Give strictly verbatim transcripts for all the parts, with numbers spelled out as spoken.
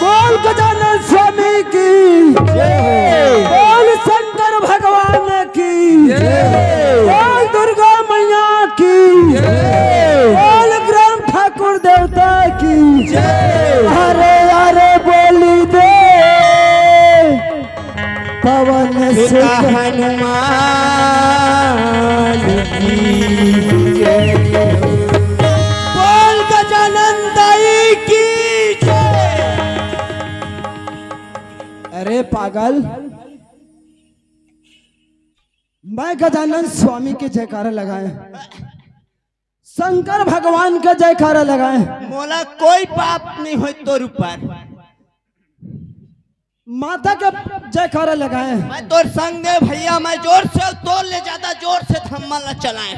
बोल गजानन स्वामी की जय। बोल शंकर भगवान की जय। बोल दुर्गा मैया की जय। बोल ग्राम ठाकुर देवता की जय। अरे अरे बोली दे पवन सुत हनुमान की जय। बोल गजानन दाई की जय। अरे पागल, मैं गजानन स्वामी के जयकारा लगाए, शंकर भगवान का जयकारा लगाए। मोला कोई पाप नहीं होय तोर ऊपर। माता के जयकारा लगाए। मैं तोर संग दे भैया, मैं जोर से, तोर ले ज्यादा जोर से धम्मा ला चलाए।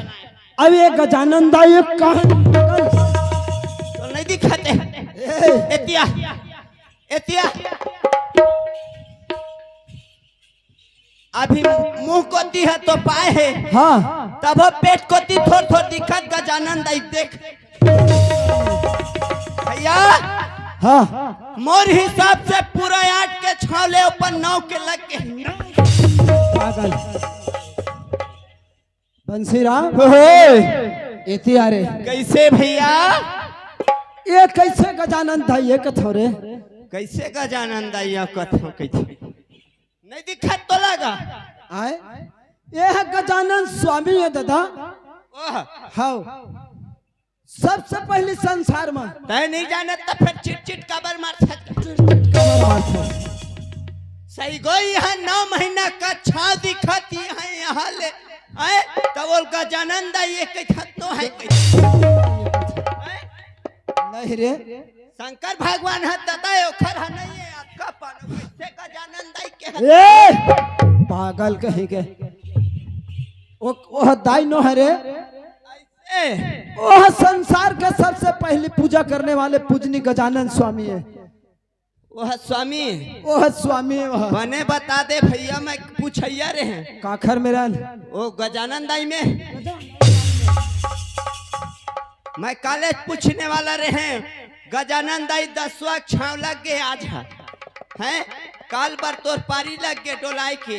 अब ये गजानन दा ये कहां तो नहीं दिखाते। ए। एतिया, एतिया। अभी मुंह कोती है तो पाए है। हाँ। तब पेट कोती थोर थोर दिखत गजानन दाई देख। भैया। हाँ। मोर हिसाब से पूरा आठ के छाव ले अपन नौ के लग के। पागल। बंसीराम। ओए। एती आ रे। कैसे भैया? ये कैसे गजानन दाई ये कथो रे? कैसे गजानन दाई ये कथो कैसे? नहीं दिखत तो लगा। आए? ये है गजानन स्वामी है दादा। ओह। हाव। सबसे पहली संसार में। तय नहीं जानत तो फिर चिट चिट काबर मार सकत। चिट चिट काबर मार सकत। सही गोई है, नौ महीना का छाव दिखत ही है यहाँ ले। आए? तो बोल गजानन दाई ये कथो है कैसे? आए? नहीं रे। शंकर भगवान ह ददा, ओखर ह नहीं है, आपका पानो कैसे गजानन दाई के ह? ए, पागल कहीं के। ओ, ओ ह दाई नो हरे। ऐसे। ओ ह संसार के सबसे पहली पूजा करने वाले पूजनी गजानन स्वामी है। ओ ह स्वामी। ओ ह स्वामी, ओ ह। बने बता दे भैया, मैं पूछैया रहे हैं। काखर मेरन? ओ गजानन दाई में। मैं कॉलेज पूछने वाला रहे, गजानन दाई दसवा छाव लग गए आज ह। हैं? काल बर तोर पारी लग गए डोलाए के।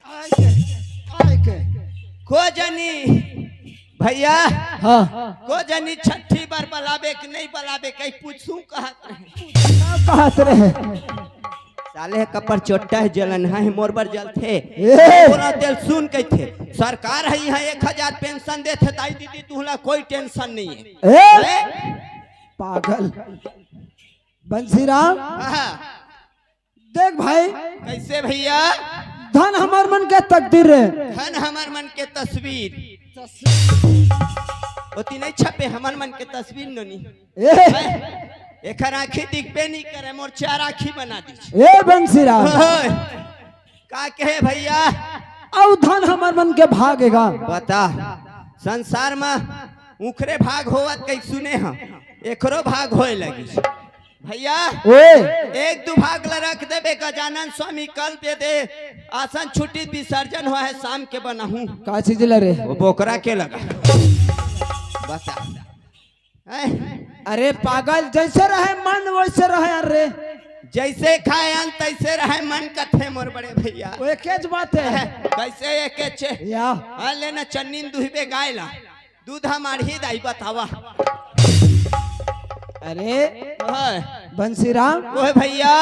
आए के, आए के। को जनी भैया, हाँ। को जनी छठी बार बलाबे कि नहीं बलाबे, कहीं पूछू कहत रहे। का कहत रहे? साले कपर चोट्टा है, जलन है, मोर बर जलथे। ए! बोला तेल सुन कहिथे, सरकार है यहाँ एक हजार पेंशन देथे, दाई दीदी तुहला कोई टेंशन नहीं है। ए! ए? पागल। बंसीराम, हाँ, देख भाई, कैसे भैया? धन हमर मन के तकदीर रे। धन हमर मन के तस्वीर। ओती नहीं छपे हमर मन के तस्वीर नोनी। ए, एकर आँखी दिखबे नहीं करे, मोर चार आँखी बना दीजिए। ए बंसीराम, ओए, का कहे भैया? अउ धन हमर मन के भागेगा। बता, संसार में उखरे भाग होवत कहीं सुने हम, एकरो भाग होए लगी। भैया, ओए, एक दू भाग ला रख देबे, गजानन स्वामी कल दे दे, आसन छुट्टी विसर्जन हुआ है, शाम के बनाहूँ। का चीज ला रे? वो बोकरा के लगा। बता। हैं? अरे पागल, जैसे रहे मन वैसे रहे यार रे। जैसे खाए अन तैसे रहे मन कथे मोर बड़े भैया। वो एकेच बात है। कैसे एकेच? या। हाँ, लेना चन्नी न दुहबे गाय ला। दूध हमार ही दाई बतावा। अरे ओए, बंसीराम, ओए भैया,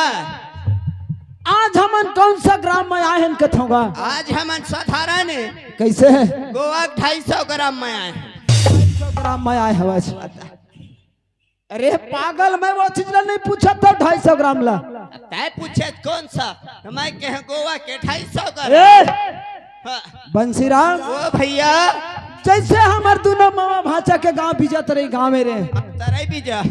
आज हमन कौन सा ग्राम में आए हैं कथोगा? आज हमन साधारण है। कैसे? गोवा ढाई सौ ग्राम में आए हैं। ढाई सौ ग्राम में आए हवस। अरे पागल, मैं वो चीज ला नहीं पूछा था, ढाई सौ ग्राम ला। तय पूछे कौन सा? तो मैं कहे गोवा के ढाई सौ ग्राम। ए, हाँ। बंसीराम, ओ भैया, जैसे हमर दोनों मामा भांचा के गांव बीजा तरई गांव में रे। तरई बीजा।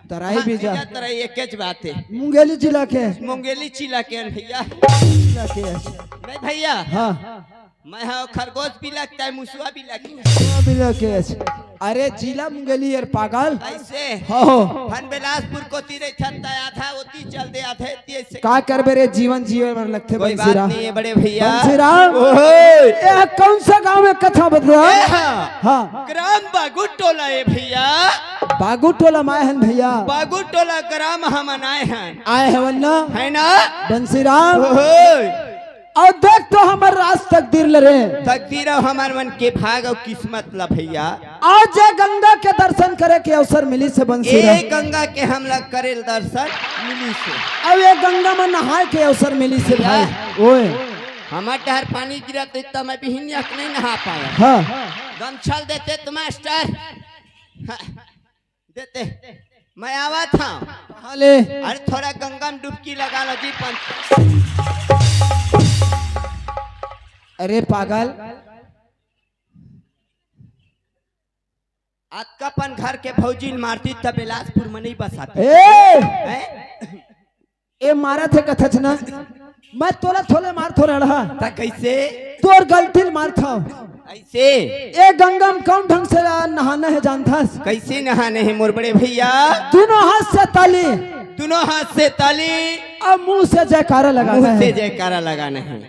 तरई बीजा। तरई एकेच बात है। मुंगेली जिला के। मुंगेली जिला के हन भैया। जिला के। नहीं भैया, हाँ। मैं हाँ खरगोश भी लगता है, मुसुआ भी लगता है। मुसुआ भी लगता है। अरे जिला मुंगेली यार पागल। ऐसे हो। फन बिलासपुर को तीरे छत्ता आधा होती चल दे आधे तीर से। का करबे रे, जीवन जीवे बर लगथे कोई बात बंसीराम। नहीं है बड़े भैया। बंसीराम। ओए। ए कौन सा गांव में कथा बता? ए हाँ। हाँ। ग्राम बागू टोला है भैया। बागू टोला में आए हन भैया। बागू टोला ग्राम हमन आए हैं। आए हवन ना। है ना? बंसीराम। ओए। अउ देख तो हमर राज तकदीर ल रे। तकदीर अउ हमर मन के भाग अउ किस्मत ला भैया। आज ये गंगा के दर्शन करे के अवसर मिलिस हे बंसीराम। ए गंगा के हमला करेल दर्शन मिलिस हे। अउ ये गंगा में नहाए के अवसर मिलिस हे भाई। ओए। हमर डहर पानी गिरत हे त मैं बिहिनिया के नहीं नहा पाया। हाँ। गमछल देते त मास्टर। हाँ। देते। मैं आवत हूँ। हाँ ले। अरे थोड़ा गंगा में डुबकी लगा लो जी पंच। अरे पागल। अतका अपन घर के भौजी ल मारती त बिलासपुर में नहीं बसाती। ए, हैं? ए मारत हे कथच ना। मैं तोला थोले मार थोरे अड़हा। त कैसे? तोर गलती ल मारथव। ऐसे? ए गंगा में कौन ढंग से नहाना हे जानथस? कैसे नहाने हे मोर बड़े भैया? दोनों हाथ से ताली। दोनों हाथ से ताली। अउ मुंह से जयकारा लगाना मुंह से हे। जयकारा लगाना हे।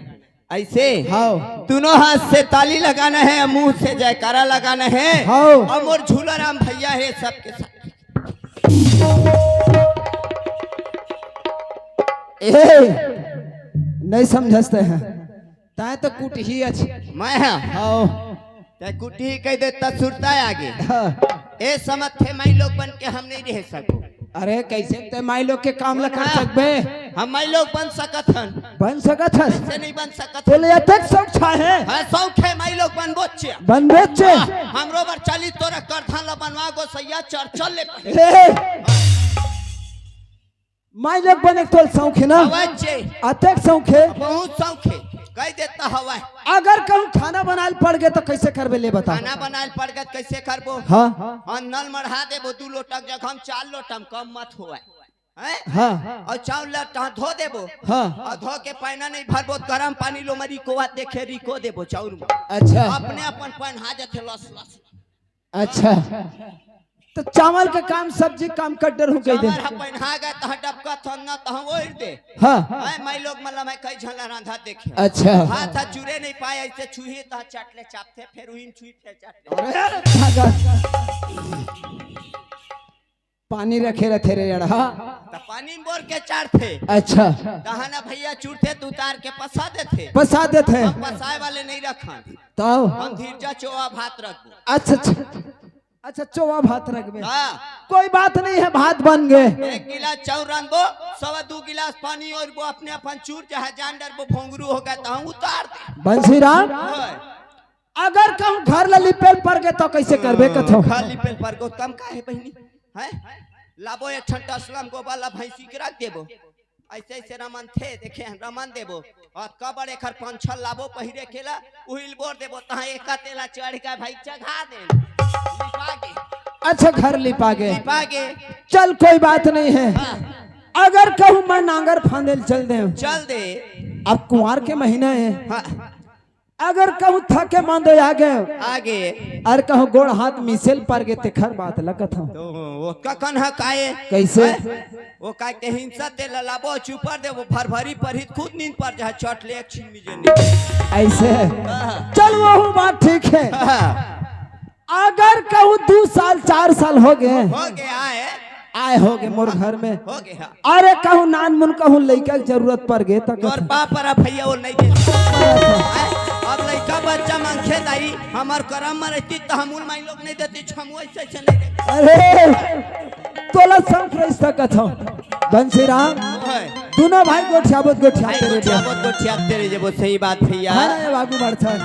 ऐसे? हाव। दोनों हाथ से ताली लगाना हे, मुंह से जयकारा लगाना हे। हाव। अउ मोर झूला राम भैया हे सबके साथ। ए, नहीं समझस तैं। तैं तो कुटही अच। मैं हाँ। हाव। तैं कुटही कहि दे त सुरता आगे। हाँ। ए समझ थे माई लोग बन के हम नहीं रह सकबो। अरे कैसे तैं माई लोग के काम ला कर सकबे? हम माई लोग बन सकत हन। बन सकत हस? कैसे नहीं बन सकत बोले हन? अतेक शौक छा हे। हाँ, शौक हे माई लोग बनबो चे। बनबे चे। हमरो बर चालीस तोरा करधन ला बनवा गोसैया चल चल ले पहले। ए, माई लोग बने के तोल शौक हे ना? अवश्य। अतेक शौक हे। बहुत शौक हे। कहि देता हवय। अगर कहूँ खाना बनाए ल पड़ गे त कैसे करबे ले बता? खाना बनाए ल पड़ गे त कैसे करबो? हाँ। हाँ, नल मढ़ा देबो दू लोटा के जगह हम चार लोटा में कम मत होवय। हैं? हाँ। अउ चाउर ला तहाँ धो देबो। हाँ। अउ धो के पैना नहीं भरबो त गरम पानी लो मरी कोवा देखे रिको देबो चाउर में। अच्छा। अपने अपन पैन हा जथे लस लस। अच्छा। त चावल के काम, सब्जी काम कर डर हूँ कहि दे। चावल हा पैन हा गए तहाँ डबका थन ना तहाँ ओढ़ दे। हाँ। हैं, माई लोग मला मैं कई झन ला रांधा देखे। अच्छा। हाथ हा जुरे नहीं पाए ऐसे छुही तहाँ चाट ले चापथे फेर उहिन छुही फेर चाट ले। अरे, भागा। पानी रखे रथे रे अड़हा। त पानी में बोर के चारथे। अच्छा। तहाँ ना भैया चुरथे त उतार के पसा देथे। पसा देथे। हम पसाए वाले नहीं रखन। तब हम धीरजा चोवा भात रखबो। अच्छा, अच्छा। अच्छा, चोवा भात रखबे। हाँ। कोई बात नहीं है, भात बन गए। एक गिलास चाउर रांधबो, सवा दू गिलास पानी और वो अपने अपन चूर चाहे जान डरबो, भोंगरू हो गए तो हम उतार दे। बंसीराम, ओए। अगर कहूँ घर ला लिपेल पर गए तो कैसे करबे कथो? घर लिपेल पर गो तम का है बहिनी? हैं? लाबो एक ठन टसलम गोबर ला भैंसी के रख देबो। ऐसे ऐसे रमन थे, देखे हन रमन देबो। और कबर एखर पंछल लाबो पहिरे के ला, उहिल बोर देबो, तहाँ एका तेला चढ़ के भाई चघा दे। लिपा गे। अच्छा, घर लिपा गे। लिपा गे। चल, कोई बात नहीं है। हाँ। अगर कहूँ मैं नांगर फांदे ल चल दे। चल दे। अब कुंवार के महीना है। हाँ। अगर कहूँ थके मांदे आ गए। आ गए। अरे कहूँ गोड़ हाथ मिसेल पर गए तेखर बात लगत हूँ। तो वो ककन ह काए? कैसे? हैं? वो का के हिंसा ते ललाबो चुपर दे, वो भरभरी पर ही खुद नींद पर जा चट ले एक छिन मिजे नींद। ऐसे? हाँ। चल, वो बात ठीक है। हाँ। अगर कहूँ दू साल, चार साल हो गए। हो गया है। आए हो गए मोर घर में। हो गया। अरे कहूँ नान मुन कहूँ लइका के जरूरत पर गे तक तोर बाप रा भैया वो नहीं दे। अब लइका बच्चा मांगे दाई, हमार करम में रहती तो हम उन माई लोग नहीं देती, छमुआ ऐसे ऐसे नहीं देती। अरे, तोला संग रह सकत हूँ। बंसीराम, ओए। दोनों भाई गोठियाबत गोठियाबत भाई तेरे गोठियाबत गोठियाबत तेरे जेबो, सही बात भैया। हाँ, ये बाबू बढ़ चल,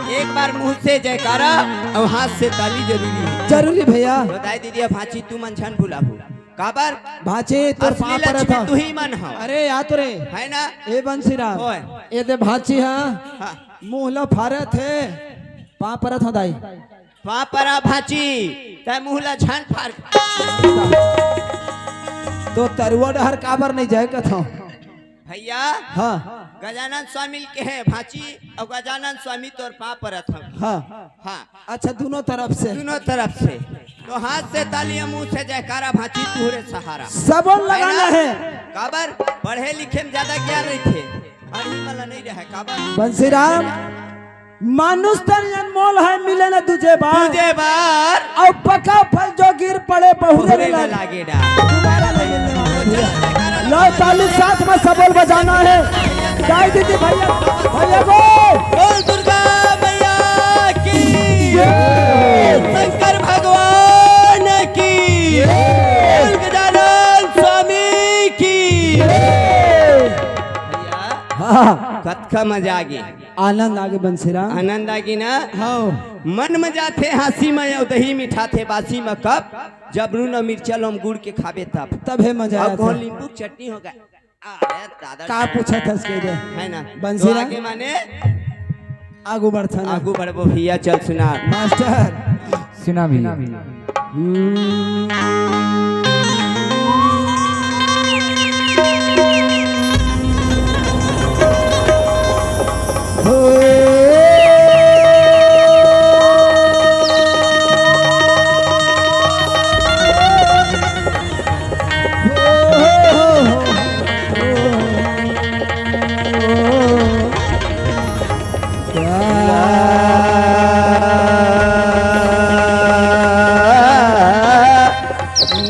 एक बार मुंह से जयकारा और हाथ से ताली जरूरी है। जरूरी भैया। तो दाई दीदी, भांची तू मन झन भुलाबू। काबर? भांची, तोर असली पाँव परत लक्ष्मी हव। तू ही मन हव। अरे, या तो रे। है ना? ए बंसीराम। ओए। ए दे भांची हा। हाँ। मुंह ला फारत हे। पाँव परत हव दाई। पाँव परा भांची, तै मुंह ला झन फार। तो तरुआ डहर काबर नहीं जाए कथव? भैया, हाँ। गजानन स्वामी के है भांची, और गजानन स्वामी तोर पाँव परत हव। हाँ। हाँ। अच्छा, दोनों तरफ से। दोनों तरफ से। तो हाथ से ताली, मुंह से जयकारा, भांची तुहरे सहारा। सबो लगाना है। काबर? पढ़े लिखे में ज्यादा ज्ञान रहिथे। अरे, मला नहीं रहे, काबर? बंसीराम, मानुष तन अनमोल है, मिले न दूजे बार। दूजे बार। और पका फल जो गिर पड़े, बहुरे बहुरे में में लागे। लागे डार। दोबारा नहीं मिलने वाला भैया। लो, ताली साथ में सबोल बजाना है। दाई दीदी, भैया, भैया को। बोल दुर्गा मैया की। जय। शंकर भगवान की। जय। बोल गजानन स्वामी की। जय। भैया, हाँ। कतका मजा आ गया। आनंद आगे बंसीराम। आनंद आगे ना? हाँ। मन में जाथे हाँसी में, अउ दही मिठाथे बासी में कब, जब नून अउ मिर्चा लोम गुड़ के खाबे तब। तभे मजा अउ आथे। कौन नींबू के चटनी होगा। अरे दादा। का पूछत हस के दे? है ना? बंसीराम। तो आगे माने? आगू बढ़थन। आगू बढ़बो भैया, चल सुना। मास्टर। सुना भी।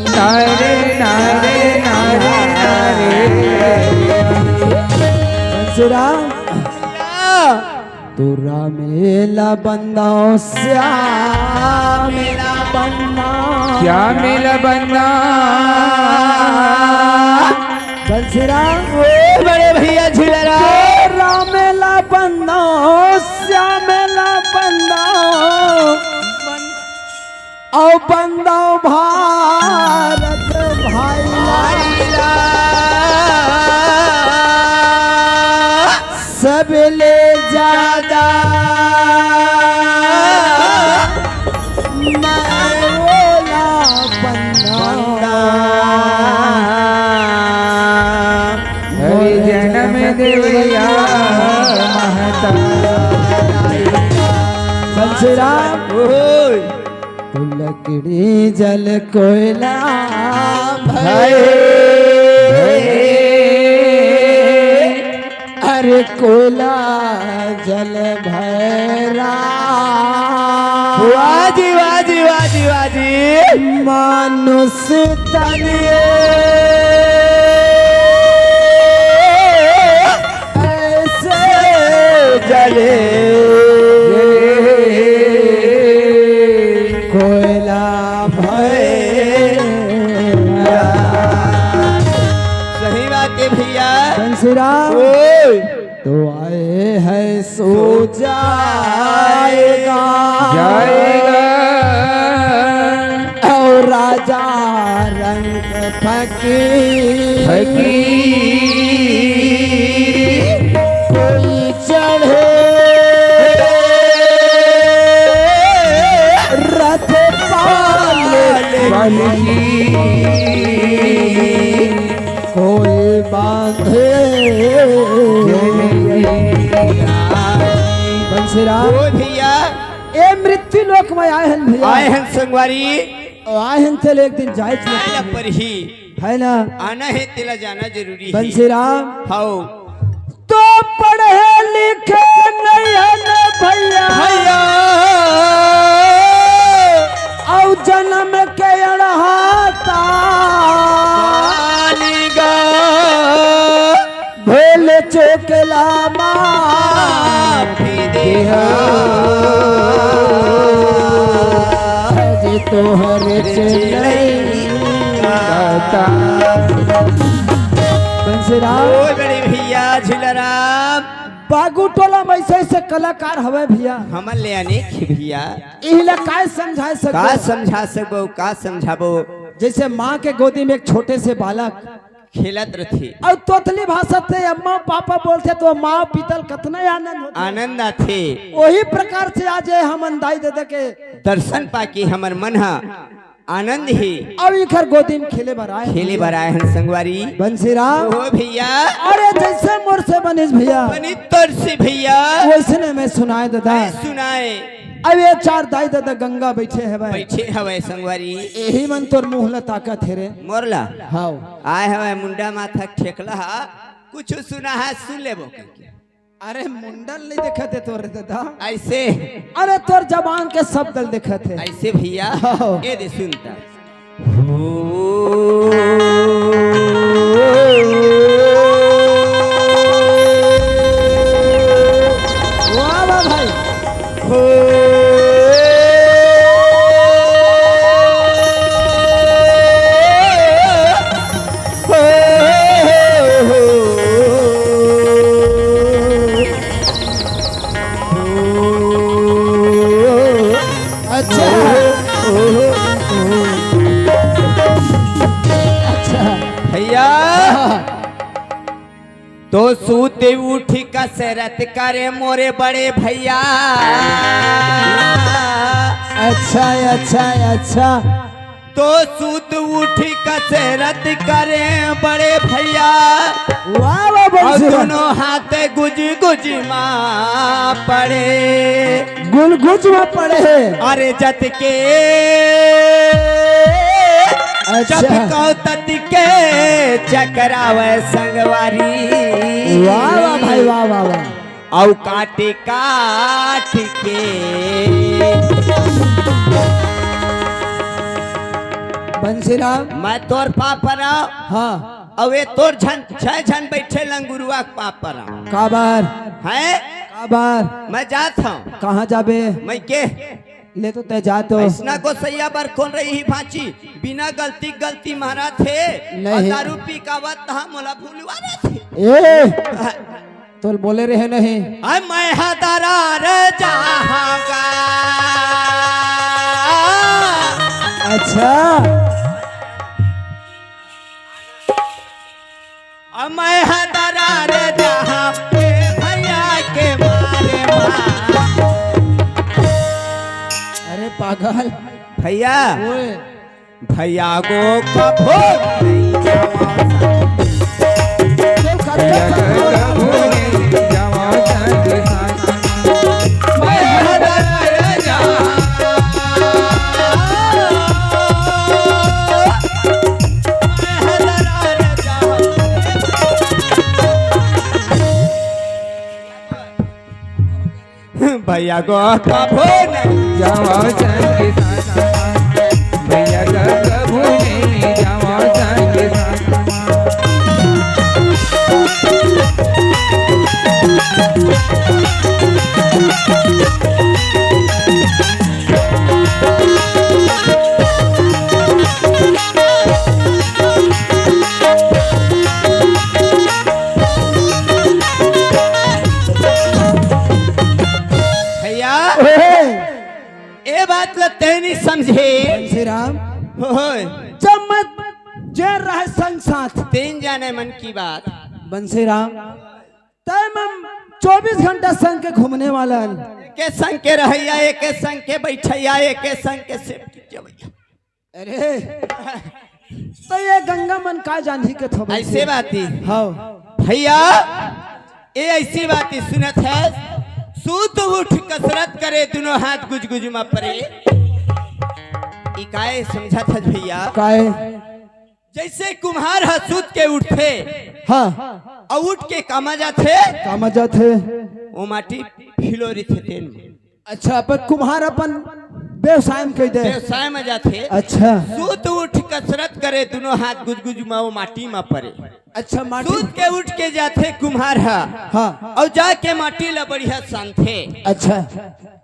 नारे, नारे, नारे, नारे। बंसीराम। तोरा मेला बंदाओ, श्याम मेला बंदाओ। श्याम मेला बंदाओ। बंसीराम। ओ बड़े भैया झिलरा। तोरा मेला बंदाओ, श्याम मेला बंदाओ। अउ बंदाओ भारत भाई ला। सबले ज्यादा मैं ओला बंदाओ। हरि जनम देवैया महता। बंसीराम। ओए। तो लकड़ी जल कोयला भय। अरे कोयला जल भैरा। वाह जी, वाह जी, वाह जी, वाह जी। मानुष तन ये ऐसे जले। ए भैया। बंसीराम। ओए। तो आए हैं सो जाएगा। जाएगा। और राजा रंग फकीर। फकीर। कोई चढ़े रथ पाल पालकी। कोई बांधे। बंसीराम। ओ भैया। ए मृत्यु लोक में आए हैं भैया। आए हैं संगवारी। आए हैं तेला एक दिन जाए आए ला परही। है ना? आना है तेला जाना जरूरी है। बंसीराम। हाओ। तो पढ़े लिखे नहीं है न भैया। भैया। अउ जन्म के अड़हाता। पानी गा। भूल चूक ला माफी देहा। जे तोहर चिल्लई गाता। बंसीराम। ओ बड़े भैया झूलाराम। बागू टोला में ऐसे ऐसे कलाकार हवे भैया। हमन ले अनेक ही भैया। इहिला काय समझा सकबो? का समझा सकबो, का समझाबो? जैसे माँ के गोदी में एक छोटे से बालक खेलत रथे। अउ तोतली भाषा से अम्मा पापा बोलथे तो माँ पीतल कतना आनंद होथे। आनंद आथे। वही प्रकार से आज ये हमन दाई ददा के दर्शन पाके हमर मन ह आनंद हे। अउ इखर गोदी में खेले बर आए। खेले बर आए हन संगवारी। बंसीराम। ओ भैया। अरे जैसे मोर से बनिस भैया। बनिस तोर से भैया। वैसने मैं सुनाए ददा। मैं सुनाए। अब ये चार दाई ददा गंगा बैठे हवय। बैठे हवय संगवारी। एही मन तोर मुंह ला ताकत हे रे। मोर ला? हाव। आए हवय मुंडा माथा ठेकला हा, कुछ सुना है सुन लेबो कहिके। अरे मुंडा ल नइ देखत हे तोर ददा। ऐसे। अरे तोर जबान के शब्द ल देखत हे। ऐसे भैया। हाव। ए दे सुन त। वाह, वाह भाई। अच्छा। अच्छा। भैया। हाँ। तो सूत उठ कसरत करे मोरे बड़े भैया। अच्छा, अच्छा, अच्छा। तो सूत उठ कसरत करे बड़े भैया। वाह, वाह, अउ बंसीराम। दोनों हाथ गुज गुज मा पड़े। गुल गुज मा पड़े। अरे जत के अच्छा। चपकौ तत के चकरावे संगवारी। वाह, वाह भाई, वाह, वाह, वाह। अउ काटे काट के। बंसीराम। मैं तोर पाँव परँव। हाँ। अउ ये तोर झन, छह झन बैठे लंगुरुआ के पाँव परँव। काबर? हैं? काबर? मैं जात हँव। कहाँ जाबे? मइके। ले तो तैं जा तो। अइसना गोसइया बर कोन रही भांची, बिना गलती गलती मारत हे। नहीं। अउ दारू पी के आवत तहाँ मोला भुलवा रथे। ए, तोल बोले रहे नहीं। अ मैं हा दरार जहाँ गा। अच्छा। अ मैं हा दरार जहाँ ए भैया के मारे माँ। अरे पागल। भैया। ओए। भैया गो कभो नहीं जावा। भैया गो कभो नहीं जावा संग साथ। मैं हा दरार जहाँ। भैया गो कभो नहीं जावा संग साथ। भैया गो कभो नहीं जावा संग साथ। समझे। बंसीराम। होय। जब मैं जेल रहे संग साथ। तीन जाने मन की बात। बंसीराम, तय मैं चौबीस घंटा संग के घूमने वाला हन। एके संग के रहैया, एके संग के बैठैया, एके संग के सेठ जवैया। अरे, तो ये गंगा मन का जानही के थो बंसी? ऐसे बात ही। हाँ। भैया, ए ऐसी बात ही सुनत हस, सूत उठ कसरत करे, दुनों हाथ गुजगुज म परे। ई काहे समझत हस भैया? काहे? जैसे कुम्हार ह सूत के उठथे, हाँ। अउ उठ के कामा जाथे, कामा जाथे। वो माटी फिलो रहिथे तेन म। अच्छा, अपन कुम्हार अपन व्यवसाय म कहि दे। व्यवसाय म जाथे। अच्छा। सूत उठ कसरत करे, दुनों हाथ गुजगुज म वो माटी म परे। अच्छा, माटी। सूत के उठ के जाथे कुम्हार ह। हाँ। अउ जाके माटी ल बढ़िया सानथे। अच्छा।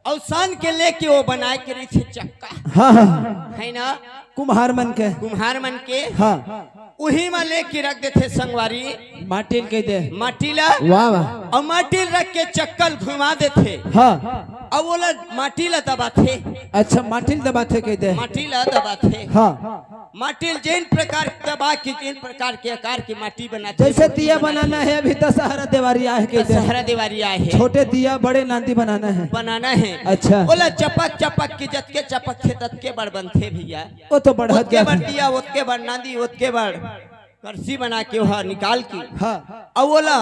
अउ सान के लेके वो बनाए के रहिथे चक्का। हाँ, हाँ। है ना? कुम्हार मन के। कुम्हार मन के। हाँ। उही म लेके रख देथे संगवारी। माटी ल कहि दे। माटी ल। वाह, वाह। अउ माटी ल रख के चक्का ल घुमा देथे। हाँ। अउ ओला माटी ल दबाथे। अच्छा, माटी ल दबाथे कहि दे। माटी ल दबाथे। हाँ। माटी ल जेन प्रकार दबा के, जेन प्रकार के आकार के माटी बनाथे, जैसे मूर्ति दिया बनाथे। बनाना है, अभी दशहरा देवारी आए हे कहि दे। दशहरा देवारी आए हे। छोटे दिया, बड़े नांदी बनाना है। बनाना है। अच्छा। ओला चपक चपक के, जतके चपकथे ततके बड़ बनथे भैया। वो तो बढ़त ओतके बड़ जाथे। दिया, ओतके बड़ नांदी, ओतके बड़ करसी बना के ओहा निकाल के, हाँ। अउ ओला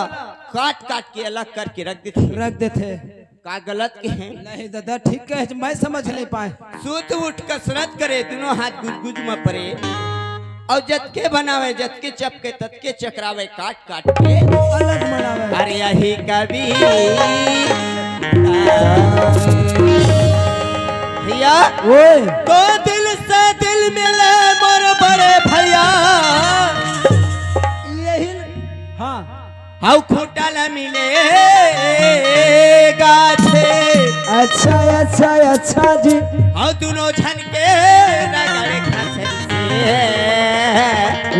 काट काट के अलग करके रख देथे। रख देथे। का गलत कहे? नहीं दादा, ठीक कहे, मैं समझ नहीं पाए। सूत उठ कसरत करे, दुनों हाथ गुजगुज म परे। अउ जतके बनावे, जतके चपके, ततके चकरावे, काट काट के अलग बनावे। अरे यही कवि भैया, ओए। तो दिल से दिल मिले मोर बड़े भैया। यही, हाँ। अउ खूंटा ल मिले गाछे। अच्छा, अच्छा, अच्छा जी। अउ दुनों झन के रगड़ खसे से।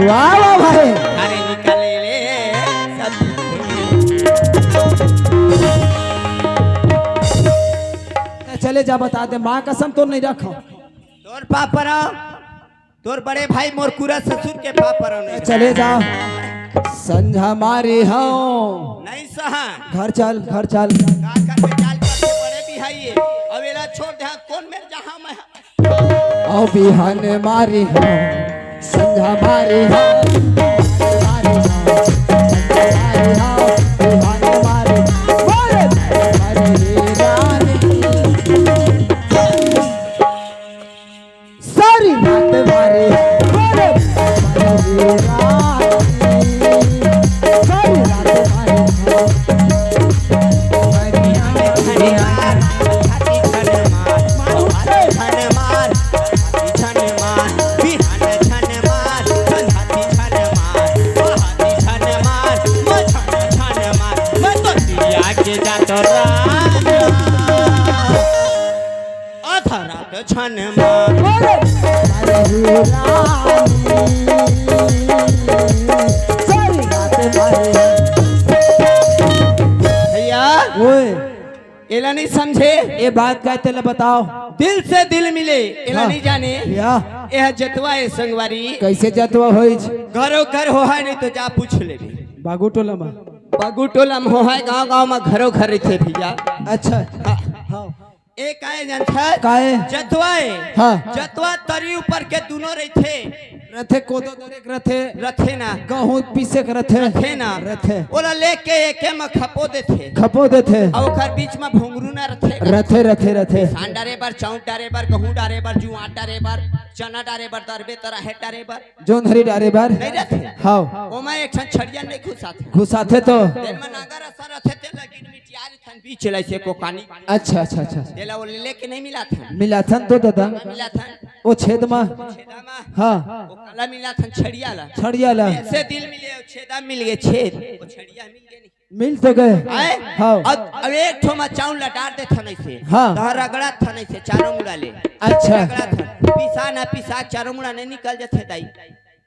वाह, वाह भाई। अरे निकले ले सब। चले जा, बता दे, माँ कसम तो नहीं रखो। तोर पापरा। तोर बड़े भाई मोर कुरा ससुर के पापरा नहीं। चले जा। संझा मारी हूँ। नहीं सहा। घर चल, घर चल। का करबे, चाल करके बड़े भी है ये। अब एला छोड़ दे, हाँ, कौन मेर जहाँ मैं। अउ बिहान मारी हूँ, संझा मारी हूँ, मारी हूँ, संझा मारी हूँ, बिहान मारी हूँ, मारी, मारी रानी। सारी रात मारे, मारे, मारे रानी। सारी रात मारे। आधा रात छन मार। अरे, अरे, रानी, सारी बात मारे। भैया, ओए। एला नहीं समझे? ये बात का तेला बताओ। दिल से दिल मिले, एला हाँ। नहीं जाने? या। यह जतवा है संगवारी। कैसे जतवा होइच? घरों घर हो है, नहीं तो जा पूछ लेबे। बागू टोला में। बागू टोला में हो है, गांव गांव में घरों घर रहिथे भैया। अच्छा। हाँ। हाँ। ए काहे जानथस? काहे? जतवा ए। हाँ। जतवा तरी ऊपर के दुनो रहिथे। रथे, कोदो दरे के रथे। रथे ना। गहूं पीसे के रथे। रथे ना। रथे। ओला लेके एके म खपो देथे। खपो देथे। अउ ओकर बीच म भोंगरू ना रथे। रथे, रथे, रथे। पिसान डारे बर, चाउर डारे बर, गहूं डारे बर, जुआर डारे बर, चना डारे बर, दरबे त राहेर डारे बर। जोंधरी डारे बर। नहीं रथे। हाँ। ओमा एक ठन छड़िया नहीं घुसाथे। घुसाथे तो। तेन म नागर असन रथे, तेन ल गिरमिटिया थन बीच चलाई से कोकानी। अच्छा, अच्छा, अच्छा, अच्छा। तेला वो लेके नहीं मिलाथन। मिलाथन तो दादा। हाँ, मिलाथन। वो छेद मा। छेदा मा। हाँ। वो काला मिलाथन छड़िया ला। छड़िया ला। दिल से दिल मिले, वो छेदा मिल गए छेद। वो छड़िया मिल गए नहीं। मिल तो गए। आए? हाँ। अब, अब एक ठो मा चाउर लटार देथन ऐसे। हाँ। तो रगड़ा थन ऐसे चारों मुड़ा ले। अच्छा। रगड़ा थन। पिसा ना पिसा चारों मुड़ा नहीं निकल जाथे दाई।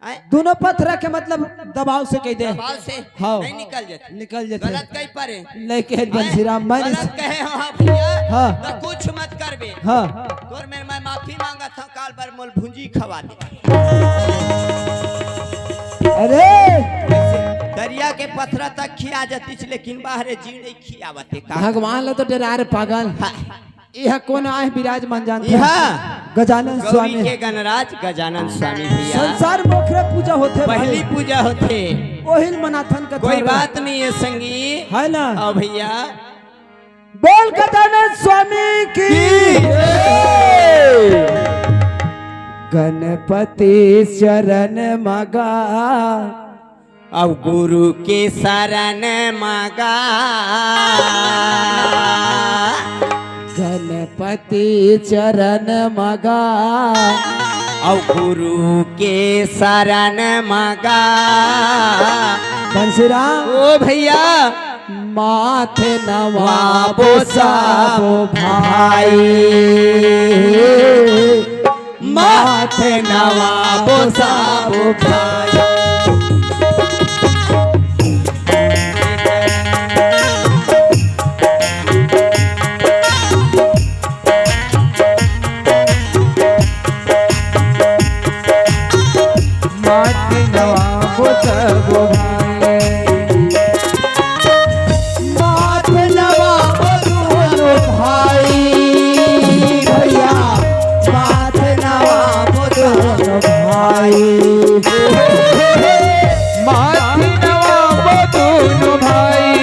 आए? दोनों पथरा के मतलब दबाव से कहि दे। दबाव से हाँ। नहीं निकल जाथे। निकल जाथे। गलत कहि परे। नहीं कहे आए? बंसीराम, मैं नहीं गलत कहे हो, हाँ भैया। हाँ। तो कुछ मत करबे। हाँ। तोर मेर मैं माफ माफी मांगत हंव, काल बर मोल भुंजी खवा दे। अरे, दरिया के पथरा तक खिया जतिस, लेकिन बाहरे जीव नहीं खियावत हे का? भगवान ल तो डरा रे पागल। हाँ। इहा कोन आए विराजमान जानथे? इहा गजानन गौरी स्वामी। के गणराज गजानन स्वामी भैया। संसार में ओखरे पूजा होथे भाई। पहली पूजा होथे। ओहिल मनाथन कथा कोई रे। बात नहीं है संगी। है ना? आओ भैया। बोल गजानन स्वामी की। की। गणपति चरण मगा। अब गुरु के शरण मगा। गणपति चरण मगा। अब गुरु के शरण मगा। बंसीराम। ओ भैया। माथे नवाबो सब भाई। माथे नवाबो सब भाई। माथे नवाबो सब भाई। माथे नवाबो दोनों भाई। भैया, माथे नवाबो दोनों भाई। माथे नवाबो दोनों भाई।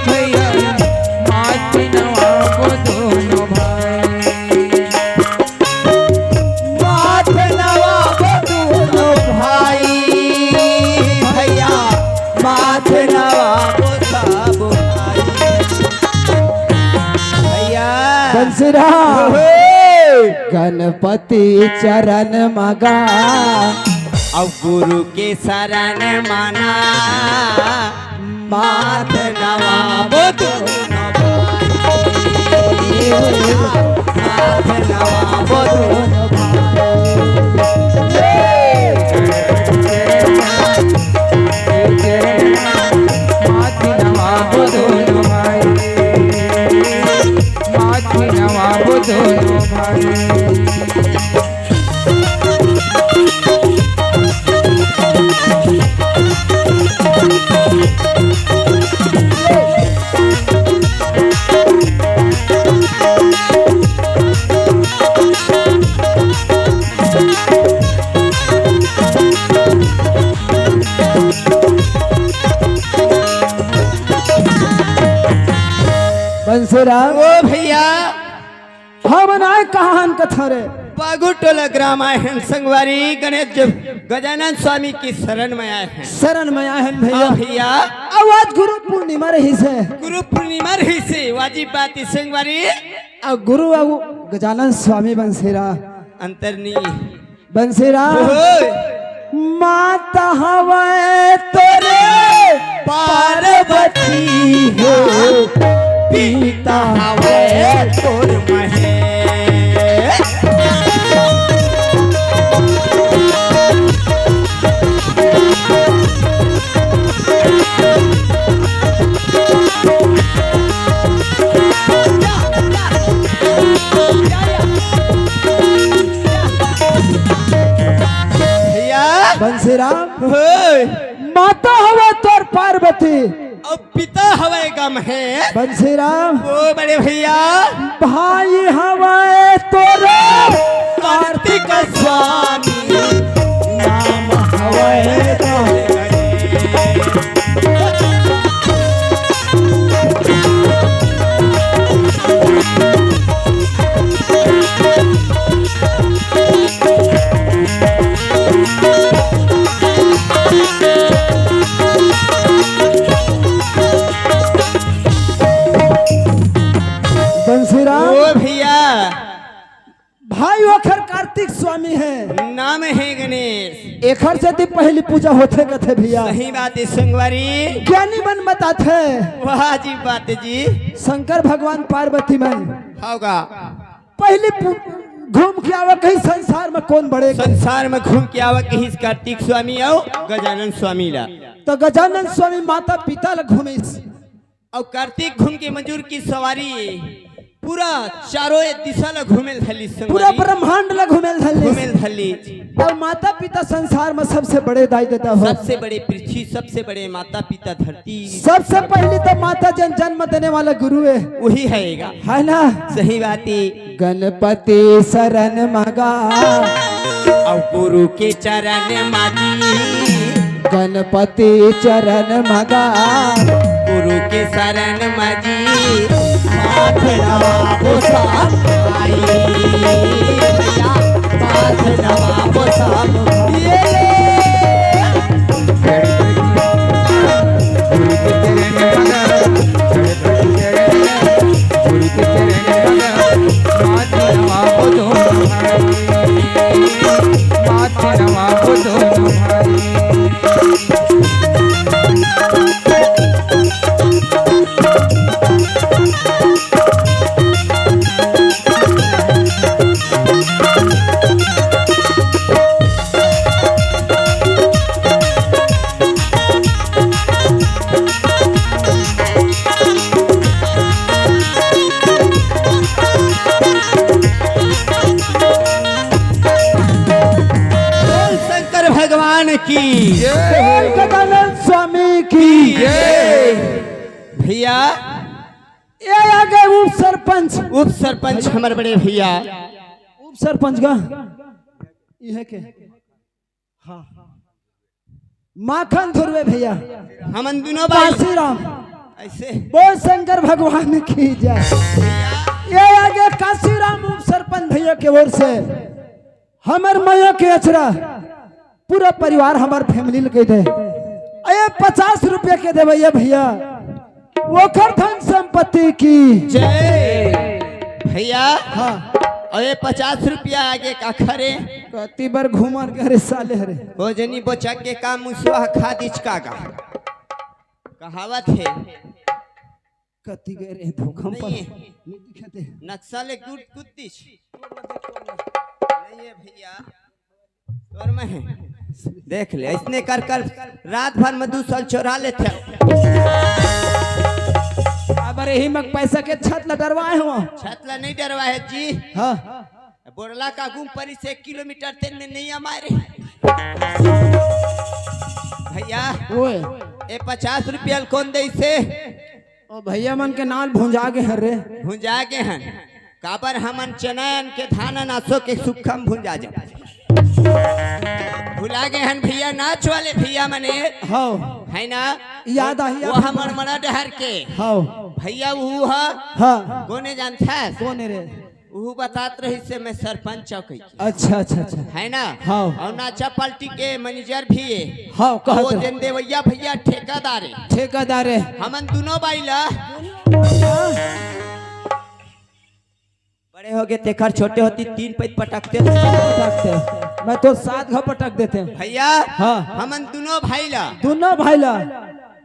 भैया, माथे नवाबो दोनों भाई। माथ नवाबो दोनों भाई, भैया, माथ नवाबो सब भाई। भैया। बंसीराम। ओहे। गणपति चरण मगा। अब गुरु के शरण मना। माथ नवाबो दोनों भाई। माथ नवाबो दोनों भाई। माथ नवाबो दोनों भाई। माथ नवाबो दोनों भाई। बंसीराम। ओ भैया। हमन आए कहाँ हन कथा रे? बागू टोला ग्राम आए हन संगवारी, गणेश जी, गजानन स्वामी की शरण में आए हन। शरण में आए हन भैया। हाँ भैया। अउ आज गुरु पूर्णिमा रहिस हे। गुरु पूर्णिमा रहिस हे, वाजिब बात हे संगवारी। अउ गुरु अउ गजानन स्वामी बंसीराम। अंतर नहीं। बंसीराम। ओए। माता हवय तोरे पार्वती हो, पिता हवय तोर महेश। भैया। बंसीराम। ओए। माता हवय तोर पार्वती। अउ पिता हवय गा महेश। बंसीराम। ओ बड़े भैया। भाई हवय तोर कार्तिक स्वामी। नाम हवय तोर। बंसीराम। ओ भैया। भाई ओखर कार्तिक स्वामी हे। नाम हे गणेश। एखर सेती पहली पूजा होथे कथे भैया। सही बात हे संगवारी। ज्ञानी मन बताथे। वाह जी बात जी। शंकर भगवान पार्वती मन। होगा। पहली पू-, घूम के आवा कहीं संसार में कोन बड़े। संसार में घूम के आवा कहीं कार्तिक स्वामी अउ गजानन स्वामी ला। तो गजानन स्वामी माता पिता ला घूमिस। अउ कार्तिक घूम के मजूर की सवारी। पूरा चारों ए दिशा ला घूमेल धरली पूरा संगवारी। ब्रह्मांड ला घूमेल धरली। घूमेल धरली। अउ माता पिता संसार में सबसे बड़े दाई ददा हो। सबसे बड़े पृथ्वी, सबसे बड़े माता पिता धरती। सबसे पहली तो माता जन जन्म देने वाला गुरु है। वही है गा। है ना? सही बात है। गणपति शरण मगा। अउ गुरु के चरण माजी। गणपति चरण मगा। गुरु के शरण माजी। माथ नवा बोसा भाई। भैया, माथ नवा बोसा भाई। ये ले। बोल शंकर भगवान की। बोल गजानन स्वामी की। भैया, ये आ गए उप सरपंच। उप सरपंच हमर बड़े भैया। उप सरपंच का ये है के? हाँ। माखन धुर्वे भैया। हमन दुनों भाई। काशीराम। ऐसे। बोल शंकर भगवान की जय। ये आ गए काशीराम उप सरपंच भैया के ओर से। हमर मया के अचरा पूरा परिवार हमर family ल कह दे। अये पचास रुपया के देवैया भैया, ओकर धन संपत्ति की। जय। भैया। हाँ। अये पचास रुपया आगे का खरे? कति बर घूमर करे साले हरे। वो जनी बोचक के काम मुसवा खा दिच का गा। कहावत है। कति गए रे धोखम पर। नहीं है। नहीं दिखते। नक्शा ले कूद कूद दिस। नहीं है भैया। तोर में है। देख ले, इसने कर कर रात भर में दू साल चोरा लेते। अब अरे ही मग पैसा के छत ला डरवाए हो। छत ला नहीं डरवाए जी। हाँ। बोरला का गुम परी से एक किलोमीटर तेन में नहीं हमारे। भैया। ओए। ए पचास रुपया ल कौन दे इसे? ओ भैया मन के नाल भुंजा गे हन रे। भुंजा गे हन। काबर हमन चनन के धानन आसो के सुखम भुंजा जा। भुला गे हन भैया, नाच वाले भैया मने। हाँ। है ना? याद आही वो आप हमर मना डहर के। हाँ। भैया वो हा। हाँ। गोने जानथस? कौन है रे? उहू बतात रहिस हे मैं सरपंच हौं कहिके। अच्छा, अच्छा, अच्छा। है ना? हाँ। अउ नाचा पार्टी के manager भी हे। हाँ, कहत अउ रहे। जेन देवैया भैया ठेकेदार हे। ठेकेदार हे। हमन दुनों भाई ला। बड़े होगे तेखर छोटे होती तीन पैत पटकते। पटकते। मैं तो सात घा पटक देते। भैया, हाँ। हमन दुनों भाई ला। दुनों भाई ला।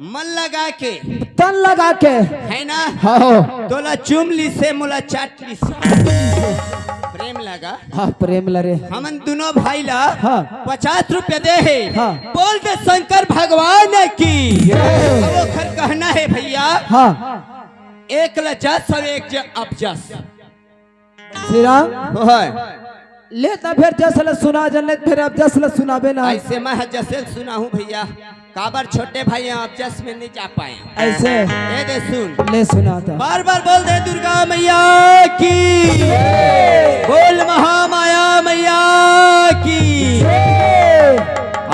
मन लगा के। तन लगा के। है ना? हाँ हो। तोला चुम ली से मोला चाट ली से। प्रेम लगा। हाँ, प्रेम लरे। हमन दुनों भाई ला हाँ। पचास रुपया दे हे। हाँ। बोल दे शंकर भगवान की। जय। अब ओखर कहना हे भैया। हाँ। एक ला जस अउ एक ज-, अब जस। श्री राम। होय। ले त फेर जस ल सुना जन, ले त फेर अब जस ल सुनाबे ना। अइसे मैं ह जस ल सुनाहूँ भैया, काबर छोटे भाई ह, अब जस में नइ जा पाए। अइसे। ए दे सुन। ले सुना त। बार बार बोल दे दुर्गा मैया की। बोल महामाया मैया की।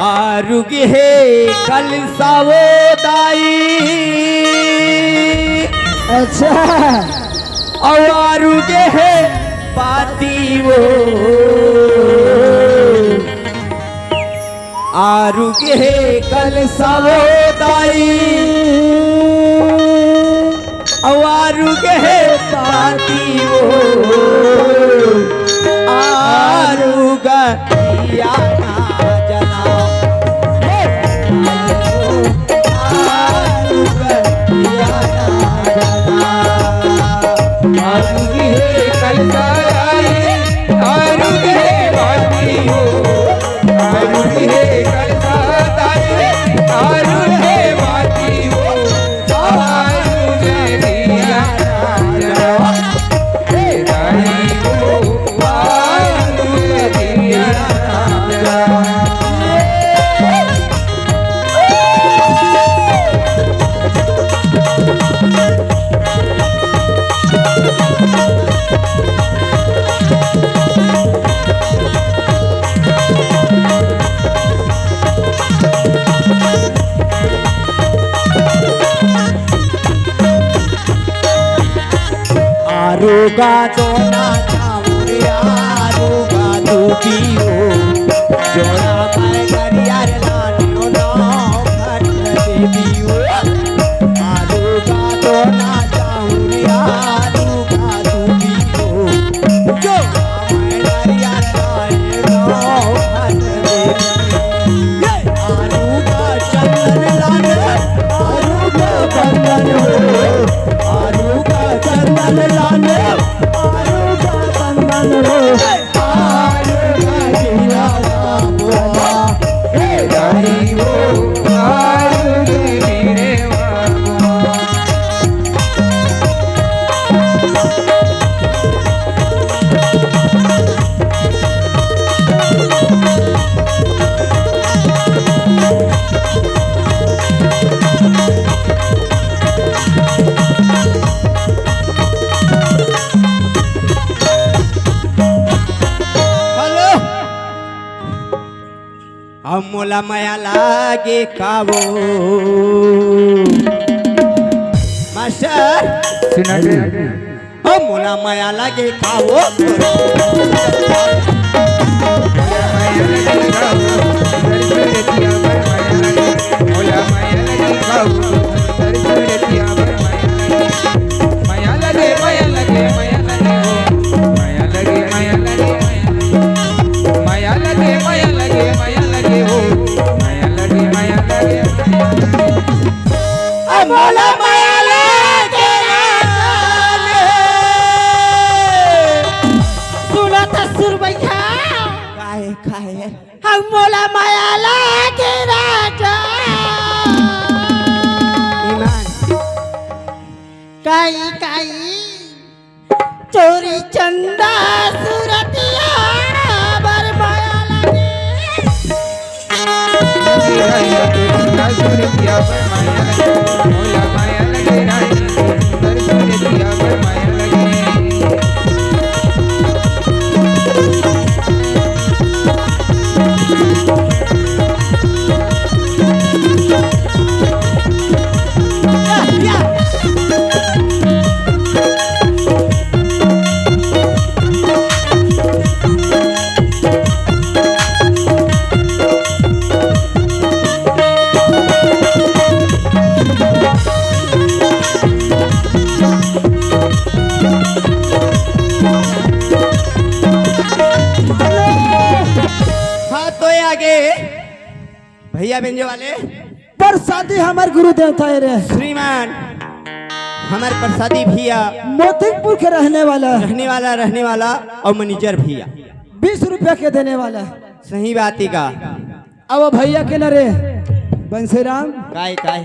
आरुग हे कलसा वो दाई। अच्छा। अउ आरुग हे बाती वो, आरुग हे कलसा वो दाई, अउ आरुग हे बाती वो, आरुग या ना जना। का दोना चाउरिया, आलू का दूबियो, जोड़ा मैं गरियार लानियो, नौ खट देबियो। आलू का दोना चाउरिया, आलू का दूबियो, जोड़ा मैं गरियार लानियो, नौ खट देबियो। ये आलू का चंदन लाने, आलू का चंदन हो, आलू का चंदन लाने, आलू का चंदन हो, आलू का जीरा बाबुआ, हे दाई हो, आलू के जीरे बाबुआ। हेलो। अब मोला मया लागे कावो। मास्टर। सुना दे। अब मोला मया लागे कावो। मोला मया लागे राजा रे। सुनत हस सुरबैया? काहे, काहे? हम मोला मया लागे राजा। ईमान। काई, काई? चोरी चंदा सुरतिया बर माया लागे। हाँ, तो ये आगे भैया बेंजो वाले। प्रसादी हमर गुरु देवता है रे। श्रीमान, हमर प्रसादी भैया। मोतिकपुर के रहने वाला। रहने वाला, रहने वाला और मैनेजर भैया। बीस रुपया के देने वाला। सही बात ही का। अब भैया के न रे, बंसीराम। काय, काय?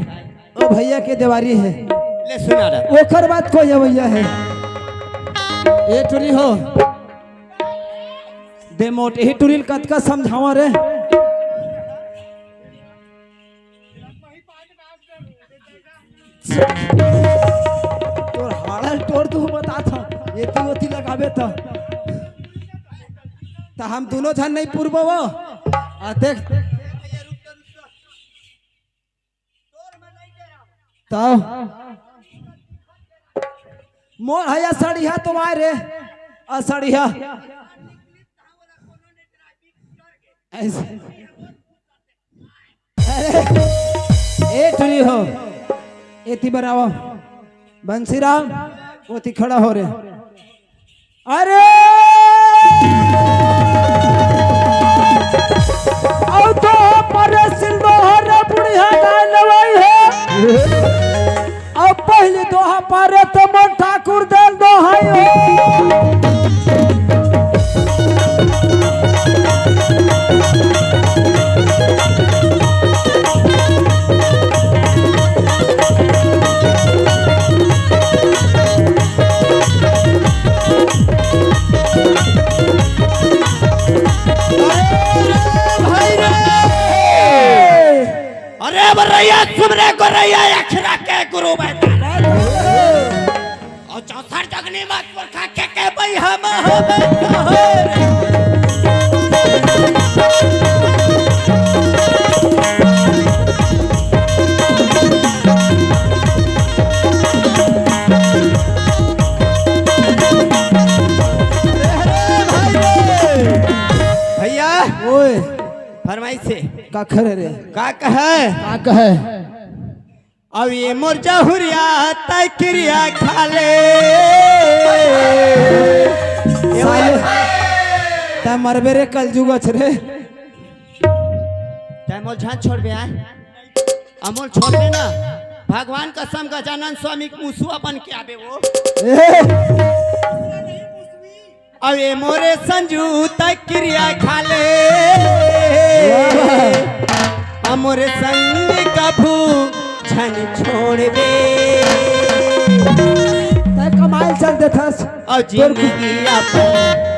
ओ भैया के देवारी है। ले सुना रहा। ओकर बात कोई भैया है। ए टुरी हो। दे मोट, एही टुरी ल कतका समझावा रे। तोर हाड़ा ल टोर दूँ बता था, ये तू ओती लगाबे त। त हम दुनों झन नहीं पुरबो वो। आ देख। तब मोर हया सड़िया तो आय रे, असड़िया। ऐसे। अरे, ए टुरी हो, एती बर आवा। बंसीराम, ओती खड़ा हो रे। अरे! अउ तो पर सिल दोहर बुढ़िया गाय लवाई है। अउ पहली दोहा पारे तो मोर ठाकुर देल दोहाई हो। अरे बरैया, सुमरे गोरैया, अखरा के गुरु बैठा। और चौसठ जगनी मत पुरखा के, के भाई हम हो। खरे रे। का कहे? का कहे? अब ये मोर जहुरिया तय किरिया खा ले। साले, तय मरबे रे कलजुग अछरे। तय मोर झान छोड़बे आय। अमोल छोड़बे ना। भगवान कसम गजानन स्वामी के मुसुआ बन के आबे वो। ए! अबे मोरे संजू तय किरिया खा ले। वाह। अमोरे संग कभू झन छोड़बे। तय कमाए ल चल देथस। अउ तोर जिंदगी अपन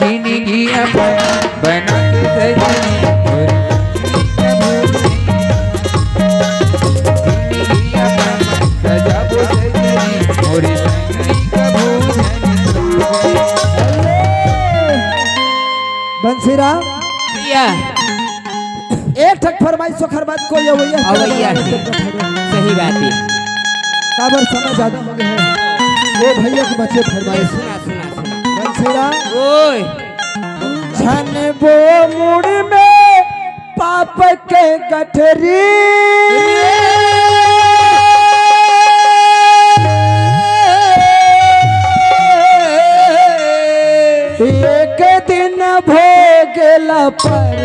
जिंदगी अपन बना के सजनी मोरी संगनी कभू नहीं। जिंदगी अपन सजाबो सजनी मोरी संगनी कभू नहीं। बंसीराम भैया। एक ठक फरमाइश ओखर बाद कोई अवैया अवैया के। सही बात है। काबर समय ज्यादा हो गया है। वो भैया के बच्चे फरमाइश। सुना, सुना, सुना। बंसीराम। ओए। झन बो मुड़ में पाप के गठरी। एक दिन भोगला पर।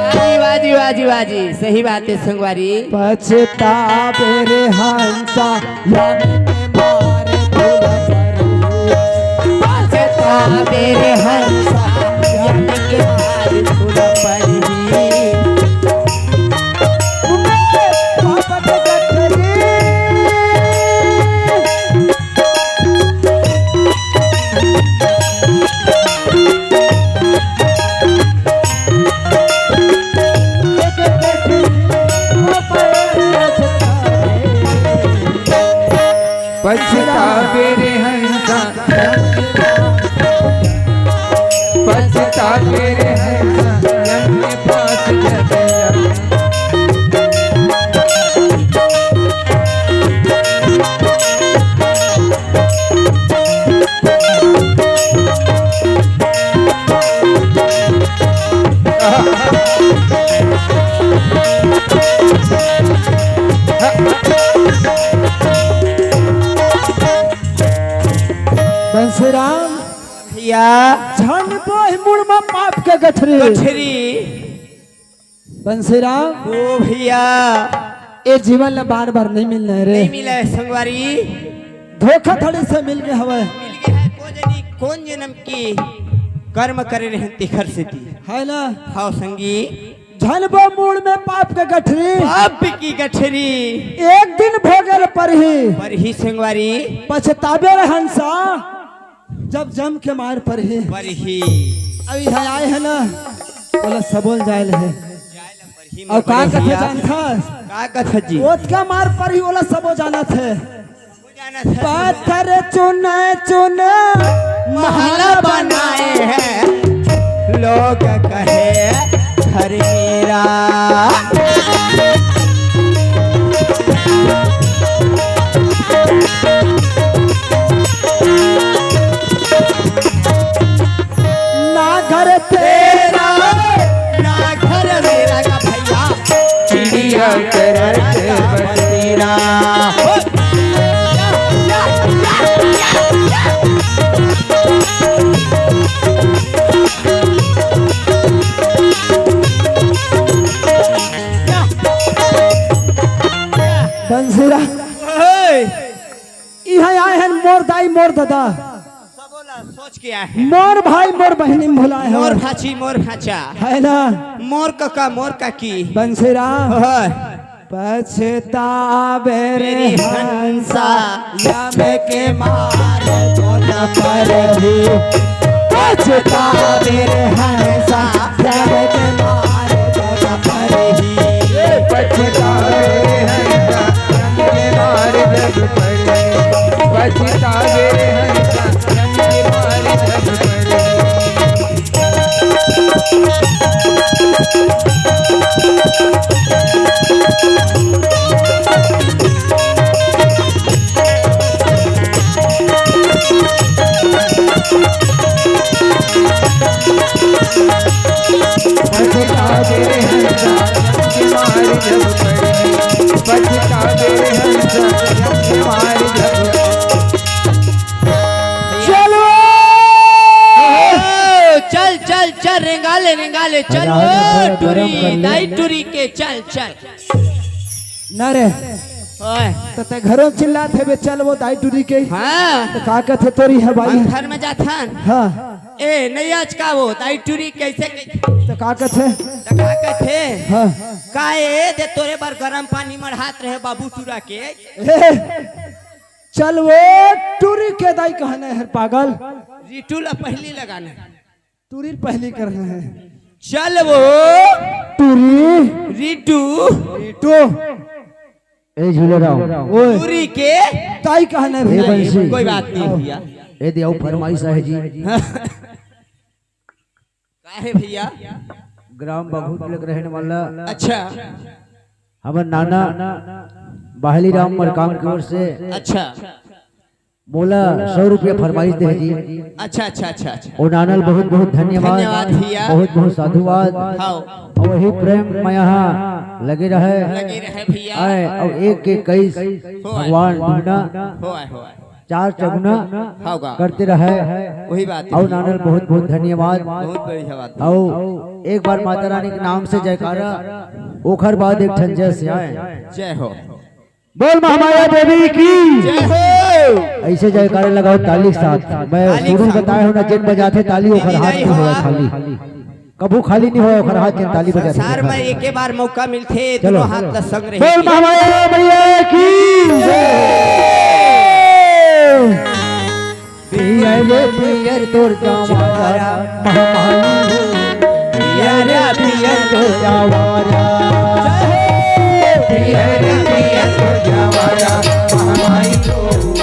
वाह जी, वाह जी, वाह जी, वाह जी। सही बात है संगवारी। पछताबे रे हंसा, यम के मार धूल पर। पछताबे रे हंसा, यम के मार धूल पर। पाप के गठरी। पछताबे रे हंसा, पछताबे रे हंसा, यम के पास जब जा। बंसीराम भैया। झन बोह मुड़ म पाप के गठरी। गठरी। बंसीराम। ओ भैया। ए जीवन ला बार-बार नहीं मिलना है रे। नहीं मिला है संगवारी। धोखाधड़ी से मिल गए हवे। मिल गए है, को जनी कोन जनम के कर्म करे रहेन तेखर सेती। है ना? हव संगी। झन बो मुड़ में पाप के गठरी। पाप की गठरी। एक दिन भोगल परही। परही संगवारी। पछताबे रे हंसा। जब जम के मार परही। परही। अब इहाँ आए है ना, ओला सबो ल जाए ल हे। अउ का कथे जानथस? का कथे जी? ओतका मार परही, ओला सबो जानत हे। पत्थर चुन चुन महल बनाए हैं, लोग कहे घर मेरा। ना घर तेरा, ना घर मेरा का भैया, चिड़िया के रहते बसेरा। बंसीरा। ओए। इहाँ आए हन मोर दाई, मोर ददा। सबो ला सोच के आए हन। मोर भाई, मोर बहिनी म भुलाए हवय। मोर भाची, मोर भाचा। है ना? मोर कका, मोर काकी। बंसीराम। ओए। पछताबे रे हंसा, यम के मार तोला परही। पछताबे रे हंसा, यम के मार तोला परही। पछतावे हंसा रंग मार जब पड़े, पछतावे हंसा रंग मार जब पड़े। पछतावे हंसा रंग मार जब पड़े, पछतावे हंसा रंग मार जब। चलो। ओ, चल, चल, चल, रेंगा ले, रेंगा ले, चल, राहत ओ, में थोड़ा गरम कर टूरी, ले। दाई टूरी के, चल, चल। ना रे, ओए। त तैं घरो चिल्लात हे बे, चल वो दाई टूरी के। हाँ। त का कथे तोरी हे भाई? हम घर में जाथन। हाँ। ए, नहीं आज का वो, दाई टूरी कैसे, कैसे? त का कथे? त का कथे? हाँ। का ए, दे तोरे बर गरम पानी मढ़ात रहे बाबू टूरा के। ए, चल वो टूरी के दाई कहना हे पागल। रिटू ला पहली लगाना। टूरी पहली करना हे। चल वो टूरी। रिटू। रिटू। ए झूले राव। ओए। टूरी के। दाई कहना हे ए रे। बंसी। कोई बात नहीं भैया। ए दियाऊ फरमाइश हे जी। काहे भैया? ग्राम बघुट लग रहने वाला। अच्छा। हमर नाना बाहली राम मरकाम की ओर से। अच्छा। मोला सौ रुपया फरमाइश दे जी। अच्छा, अच्छा, अच्छा, अच्छा। ओ नानल बहुत बहुत धन्यवाद। धन्यवाद भैया। बहुत बहुत साधुवाद। हाँ। और वही प्रेम में यहाँ लगे रहे। लगे रहे भैया। आए, और एक के इक्कीस होए। भगवान दुगना होए, होए। चार चगुना होगा। करते रहे। वही बात है। और नानल बहुत बहुत धन्यवाद। बहुत बढ़िया बात है। और एक बार माता रानी के नाम से जयकारा, ओखर बाद एक ठन जय से आए। जय हो। बोल महामाया देवी की। जय हो। ऐसे जयकारे लगाओ ताली के साथ। मैं ताली के शुरू साथ। बताए हो ना, जिन बजाथे ताली ओखर हाथ नहीं होए खाली। कभू खाली नहीं होए ओखर हाथ, जिन ताली बजाथे संसार में एके बार मौका मिलथे, चलो। दोनों हाथ ला संग रहे बोल के। महामाया मैया की। जय। पियर रे पियर तोर जवारा, महामाई हो। पियर रे पियर तोर जवारा। पियर रे पियर तोर जवारा, महामाई हो।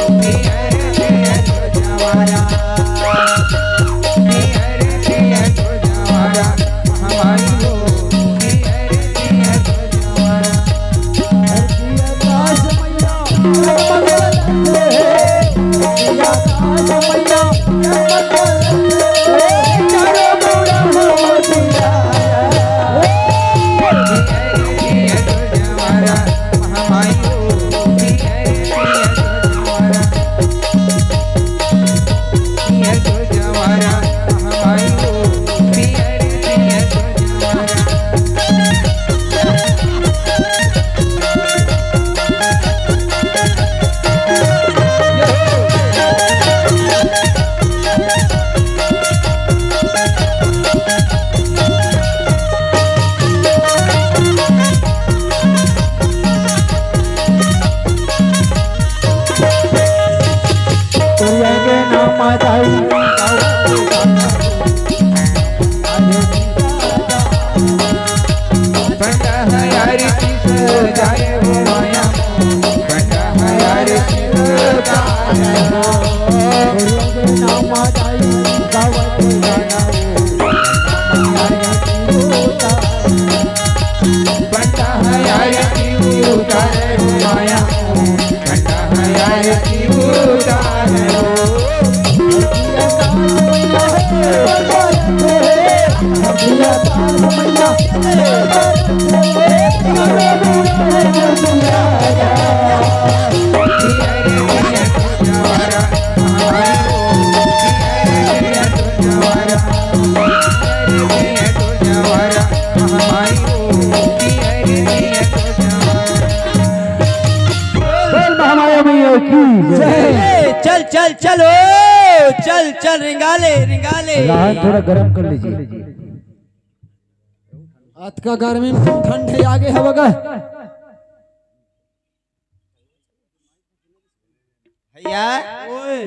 पियर रे पियर तोर जवारा। पियर रे पियर तोर जवारा, महामाई हो। पियर रे पियर तोर जवारा। बोल महामाया मैया की जय। ए, चल, चल, चल, ओ, चल, चल, रिंगाले, रिंगाले। राहन थोड़ा गरम कर लीजिए। अतका गर्मी में ठंड आगे हवगा। भैया, ओए।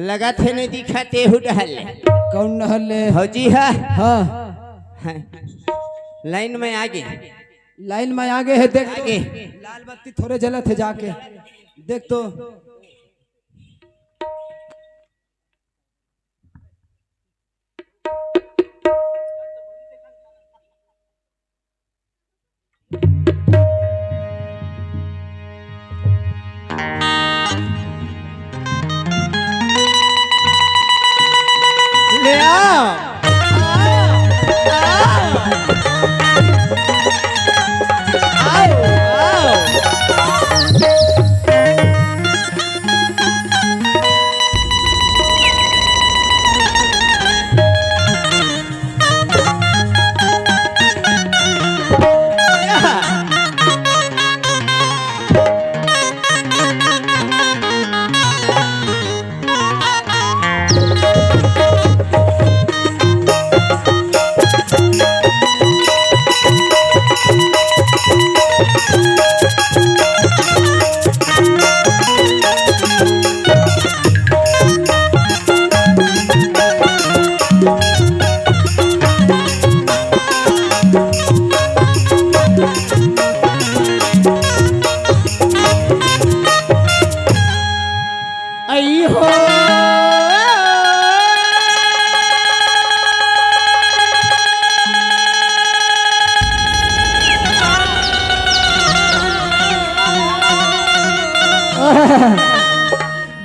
लगत हे नहीं दिखत एहू डहर ले। कौन डहर ले? फौजी है। हाँ। हाँ। लाइन में आगे। लाइन में आगे हे, देख तो। आगे। लाल बत्ती थोड़े जलत हे जाके। देख तो। ले आ। आई हो।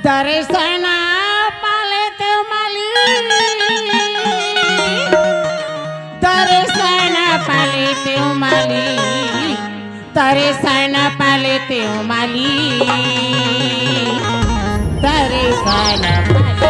दर्शन पाले ते माली, दर्शन पाले ते माली, दर्शन पाले ते माली, दर्शन पाले।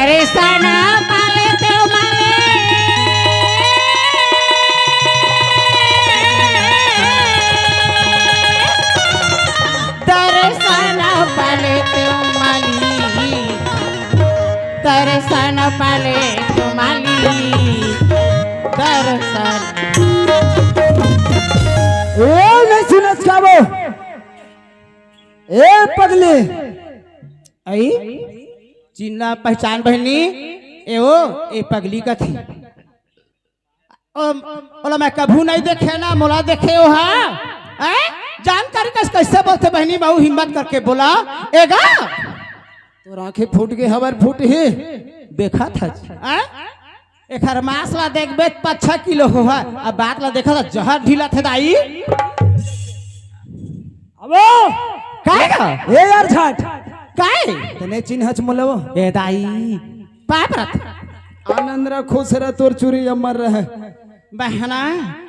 दर्शन पाले ते माले। दर्शन पाले ते माली। दर्शन पाले ते माली। दर्शन। ए, नहीं सुनत का वो? ए पगली, आई चिन्हा पहचान बहिनी, ए ओ, ए पगली कथे। ओ, ओला मैं कभू नहीं देखे ना, मोला देखे ओ हा। हैं? जानकारी कस कैसे बोलथे बहिनी, महू हिम्मत करके बोला, एगा। तोर आंखें फूट गे, हबर फूट हे। देखा था। हैं? एखर मांस ला देखबे त पाँच छह किलो हो है, अब बात ला देखा था जहर ढीला थे दाई। अबो! काय का? ए यार झाट। काय? तने चिन्हच मोला वो। ए दाई, पाप रथ। आनंद रह, खुश रह, तोर चूरी अमर रहे। बहना,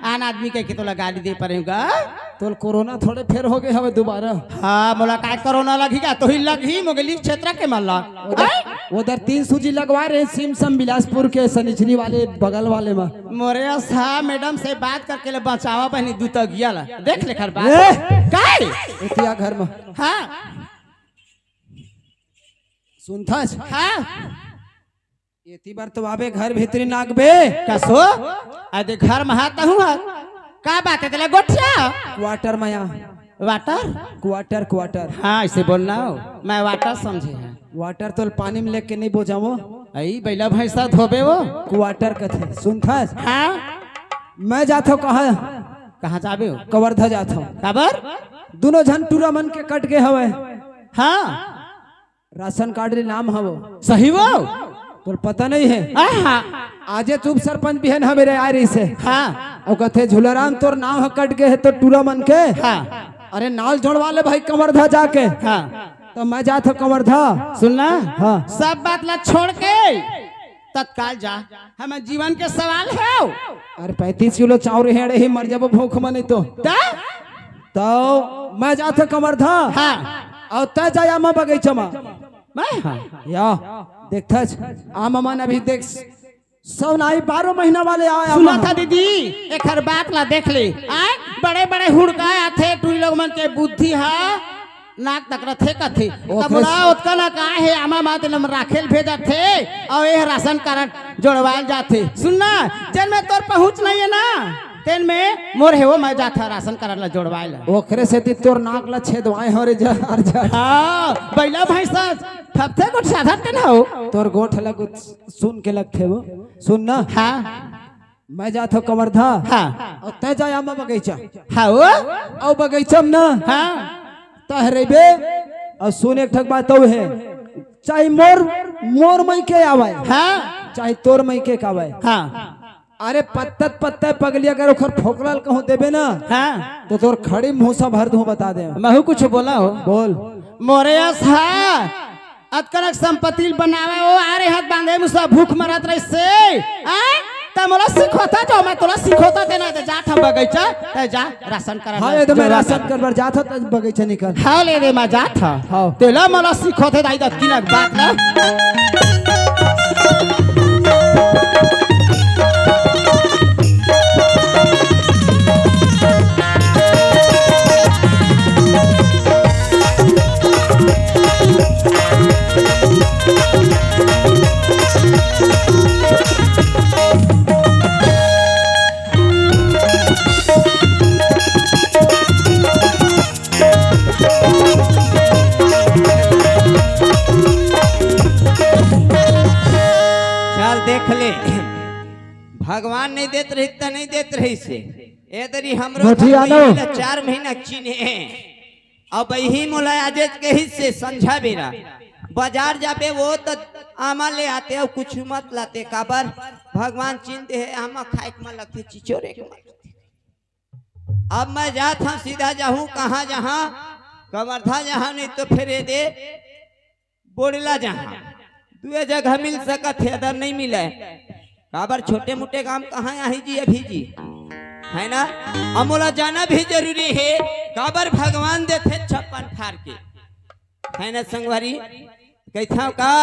आन आदमी कह के तोला गाली दे परेगा। तोल कोरोना थोड़े फेर हो गए हवे दोबारा। हाँ, मोला काय कोरोना लगही का? तोही लगही, मोगली क्षेत्र के मल्ला। उधर, हैं? उधर तीन सूजी लगवा रहे सिमसम बिलासपुर के सनिचरी वाले बगल वाले में। मोरे असा मैडम से बात करके ले बचावा बहनी दू तगिया ला। देख ले खर बात। ए! काय? इतिया घर में। हाँ। सुनथस? हाँ। एती बर तो आबे, घर भीतरी नागबे। कसो? अदे घर में हाथ हूँ हाथ। का बात है तेला गोठिया? क्वार्टर में आ। वाटर? Quarter, quarter. हाँ, ऐसे बोलना हो। मैं वाटर समझे हैं। वाटर तो पानी में लेके नहीं बोझावो। अई बइला भैंसा धोबे वो। क्वार्टर कथे, सुनथस? हाँ। मैं जाथव कहाँ? कहाँ जाबे हो? कवर्धा जाथव। काबर? दुनों झन टूरा मन के कट गे हवय। हाँ। राशन कार्ड ले नाम हवो। सही वो? तोर पता नहीं है? हाँ, हाँ। आजे तो उप सरपंच बिहन हवे रे, आय रहिसे। हाँ। अउ कथे, "झूलाराम, तोर नाम ह कट गे हे तो टूरा मन के।" हाँ। अरे, नाल जोड़वा ले भाई कवर्धा जाके। हाँ। तो मैं जात हव कवर्धा। सुन ना। हाँ। सब बात ला छोड़ के तत्काल जा, हमर जीवन के सवाल हे। अरे, पैंतीस किलो चाउर हेड़े ही मर जाबो भूख म नहीं तो। त? तो मैं जात हव कवर्धा। हाँ। अउ तैं जा आमा बगीचा म। मैं? हाँ। या, देखथस, आमा मन अभी देख, सौ नाई बारह महीना वाले आय आमा। सुना था दीदी, एकर बात ला देख ले। आय, बड़े बड़े हुड़का आथे, टूरी लोग मन के बुद्धि हा नाक तक रथे कथे। ओकरे तब बोला, से ओतका ना का हे, आमा माते नम राखेल भेजत थे, अउ एह राशन कारड जोड़वाल जाथे। सुन ना, जेन में तोर पहुँच नहीं है ना, तेन में मोर हे वो, मैं जाथा राशन कारड ला जोड़वाए ला। ओकरे सेती तोर नाक ला छेदवाए हो रे जहर जहर। हाँ, बइला भैंसा, फबथे कुछ साधन के ना हो। तोर गोठ ला कुछ सुन के लगथे वो। सुन ना। हाँ। मैं जात हव कवर्धा। हाँ। अउ तैं जा आमा बगीचा। हाँ वो। अउ बगीचा म ना। हाँ। तहरेबे। अउ सुन एक ठक बात अउ हे। चाहे मोर, मोर मइके आवय। हाँ। चाहे तोर मइके के आवय। हाँ। अरे पत्तत पत्ता पगली अगर ओखर फोकला ल कहूँ देबे ना, हाँ। तो तोर खड़ी मुँह सब हर दूँ बता दे। महू कुछ बोला हो। बोल। मोरे अस हा, अतकनक संपत्ति ल बनावे, ओ आ रे हाथ बांधे मुसा भूख मरत रहिसे। आय? त मोला सिखोता जो, मैं तोला सिखोता तेना दे, जात हम बगीचा, ते जा। राशन कारड हाँ, ला ये तो मैं जोड़वा राशन कर। कारड बर जात हव, त बगीचा निकल। हाँ, ले रे, मैं जात हव। हाँ। तेला मोला सिखोथे दाई दतकी लग बात ला। चल देख ले, भगवान नहीं देत रहिस त नहीं देत रहिसे। ए दरी हमरो मोठी घर में आलो। ये ला चार महीना चिन्हे। अब इही मोला आजेच कहिसे संझा बेरा, बाजार जाबे वो त आमा ले आते अउ कुछ मत लाते, काबर भगवान चिन्ह दे हे, आमा खाए के मन लगथे, चिचोरे के मन लगथे। अब मैं जात हूँ, सीधा जाहूँ कहाँ जहाँ, कवर्धा जहाँ, नहीं तो फिर ये दे बोड़ला जहाँ, दुए जगह मिल सकत हे, अदर नहीं मिले। काबर छोटे मोटे काम कहाँ आही जी अभी जी, है ना? अब मोला जाना भी जरूरी हे, काबर भगवान देथे छप्पन फार के, है ना संगवारी? कहिथव का?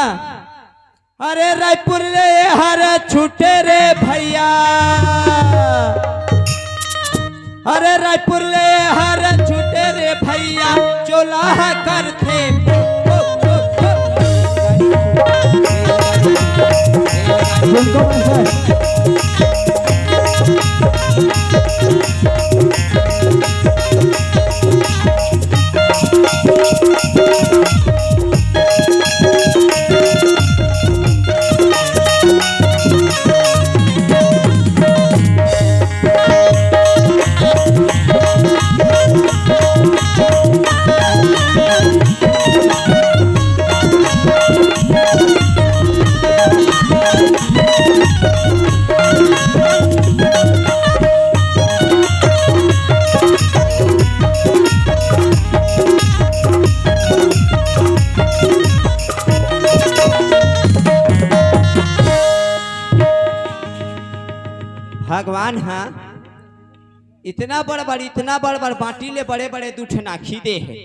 अरे रायपुर ले हर छूटे रे भैया, अरे रायपुर ले हर छूटे रे भैया, चोला ह करथे। भगवान हा इतना बड़ बड़, इतना बड़ बड़ बाटी ले बड़े बड़े दू ठन आँखी दे हे,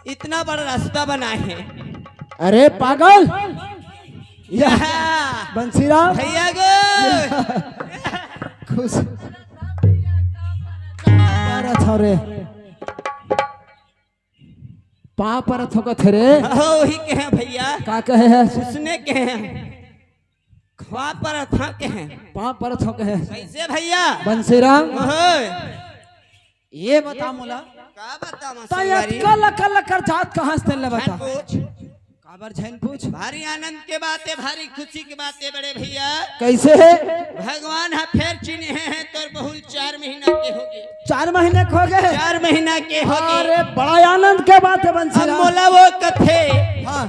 इतना बड़ रास्ता बनाए हे। अरे पागल। या। बंसीराम। भैया गो। खुश। परत हव रे। पाँव परत हव कथे रे। हाँ, वही कहे भैया। का कहे हे? उसने कहे। खवा परत हव कहे। पाँव परत हव कहे। कैसे भैया? बंसीराम। ओहो। ये बता मोला। का बतावं तैं संगवारी? अतका लकर लकर जात कहाँ से तेला बता। पूछ। काबर झन पूछ? भारी आनंद के बात हे, भारी खुशी के बात हे बड़े भैया। कइसे हे? भगवान ह फेर चिन्हे हे, तोर बहू ल चार महीना के होगे। चार महीना के होगे? चार महीना के होगे। अरे, बड़ा आनंद के बात हे बंसीराम। मोला वो कथे, हाँ।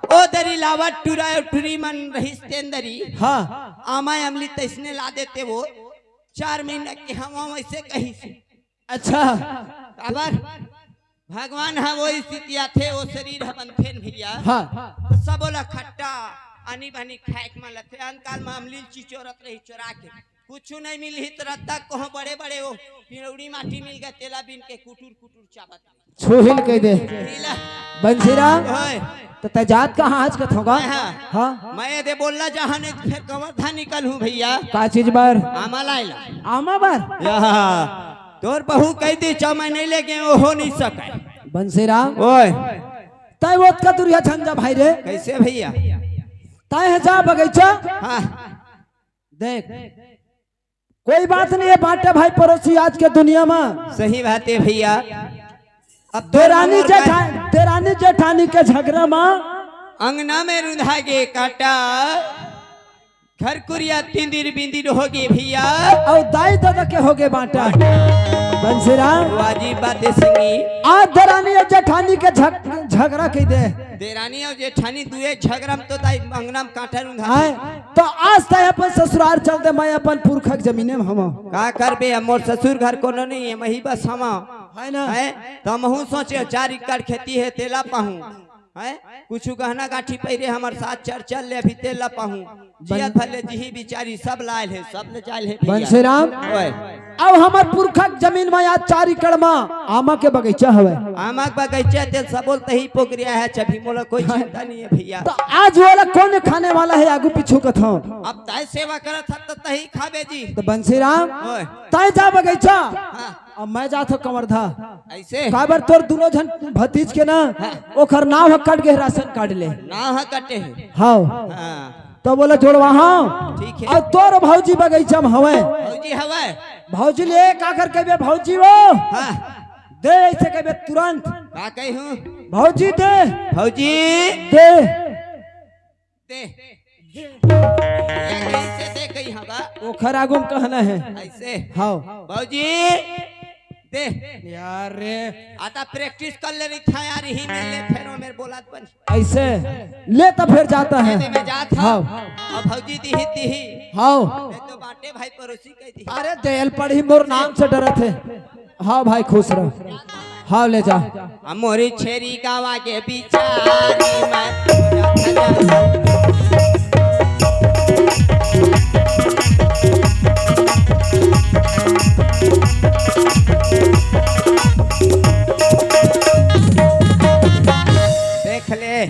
ओ दरी लावत टुरा टुरी मन रहिस तेन दरी। हाँ। आमा अमली तइसने ला देते वो। चार महीना के हवा वइसे कहिस। अच्छा। काबर? भगवान ह वो स्थिति आथे, वो शरीर ह बनथे न भैया। हाँ। त सब ओला खट्टा, आनी बानी खाए के मन लगथे। अंतकाल म अमली ल चिचोरत रही चोरा के। कुछु नइ मिलही त रद्दा कहूँ बड़े बड़े वो पिड़ौड़ी माटी मिल गे, तेला बीन के कुटुर कुटुर चाबत रही। छुहिल कहि दे। लीला। बंसीराम, ओए। त तैं जात कहाँ आज कथों गा? हाँ। हाँ। मैं एदे बोलना जहाँ नहीं त फेर कमर धा निकलहूँ भैया। का चीज बर? आमा लाए ला। आमा बर? या, तोर बहू कहि दिस, मैं नइ लेगेंव, ओ हो नइ सकय। बंसीराम। ओए। तैं ओतका दुरिहा झन जा भाई रे। कइसे भैया? तैं ह जा बगइचा। हाँ। देख, कोई बात नहीं हे, बांटे भाई परोसी आज के दुनिया म। सही बात हे भैया। अब तो देरानी नंबर का जेठा-, देरानी जेठानी के झगरा म। अंगना में रुंधा गे कांटा, घर कुरिया तिंदिर बिंदिर होगे भैया। अउ दाई ददा के होगे बांटा। बंसीराम। वाजिब बात हे संगी। आज देरानी अउ जेठानी के झग-, झगरा कहि दे। देरानी अउ जेठानी दुए झगरा म तो दाई अंगना म कांटा रुंधा। आय, त आज तैं अपन ससुरार चल दे, मैं अपन पुरखा के जमीने म हवं। का करबे, अब मोर ससुर घर कोनो नइ हे, मही बस हवं। हे ना? हे? त महूँ सोचे, चार एकड़ खेती हे, तेला पाहूँ। हे? कुछु गहना गांठी पहिरे, हमर साथ चल, चल ले, अभी तेला पाहूँ। जियत भर ले जिही बिचारी, सब लायल हे, सब ले जायल हे भैया। बंसीराम। ओए। अउ हमर पुरखा के जमीन म आज चार एकड़ म आमा के बगइचा हवय। आमा के बगइचा, तेल सबो ल तही पोगरिया हे, अभी मोला कोई चिंता नइ हे भैया। त आज ओला कोन खाने वाला हे, आगू पीछू कथों। अब तैं सेवा करत हस त तही खाबे जी। त बंसीराम, ओए। तैं जा बगइचा, हाँ। अब मैं जात हों कमरधा। अइसे? काबर तोर दूनों झन भतीज के ना, हाँ। ओखर नाव ह कट गे हे राशन कार्ड ले। नाव ह कटे हे। हव। हाँ। त ओला जोड़वाहूँ। ठीक हे। अउ तोर भौजी बगइचा म हवय। भौजी हवय। भौजी ले का कर कहिबे, भौजी वो। हाँ। दे, अइसे कहिबे तुरंत। का कहिहूँ? भौजी दे। भौजी। दे। दे। ये कइसे दे कहिहूँ बा? ओखर आगू म कहना हे। अइसे? हव। भौजी। दे। यार रे। आता practice कर ले रही था यार, यही मिल ले, फेर वो मेरे बोला त बन। अइसे ले त फेर जात हे। मैं जात हूँ। हव। अब भौजी दिही, दिही। हव। नहीं तो बांटे भाई परोसी कहि दिही। अरे देल पड़ही, मोर नाम से डरत हे। हव भाई, खुश रह। हव, ले जा। आ मोरी छेरी गावा के बिचारी में। देख ले,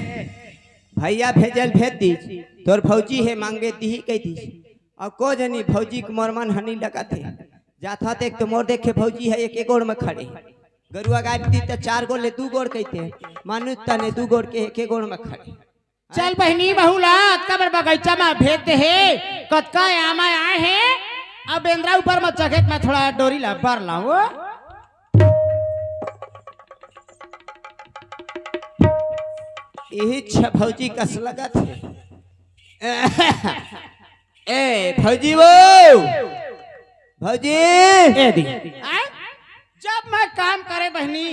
भैया भेजल भेज दीस, तोर भौजी हे मांगबे दिही कहि दीस। अउ को जनी भौजी के मोर मन हनी लगत हे। जाथा देख तो मोर देखे भौजी हे एके गोड़ में खड़े। गरुआ गाय दी त चार गोड़ ले दू गोड़ कहिथे। मानुस तने दू गोड़ के एके गोड़ में खड़े। चल बहिनी, बहू ला अतका बड़ बगइचा म भेज दे हे, कतका आमा आए हे। अब बेंदरा ऊपर म चघे त मैं थोड़ा डोरी ला बर लाऊं। इही छ भौजी कस लगत हे। ए भौजी वो, भौजी। ए दी। आय? जब मैं काम करे बहिनी,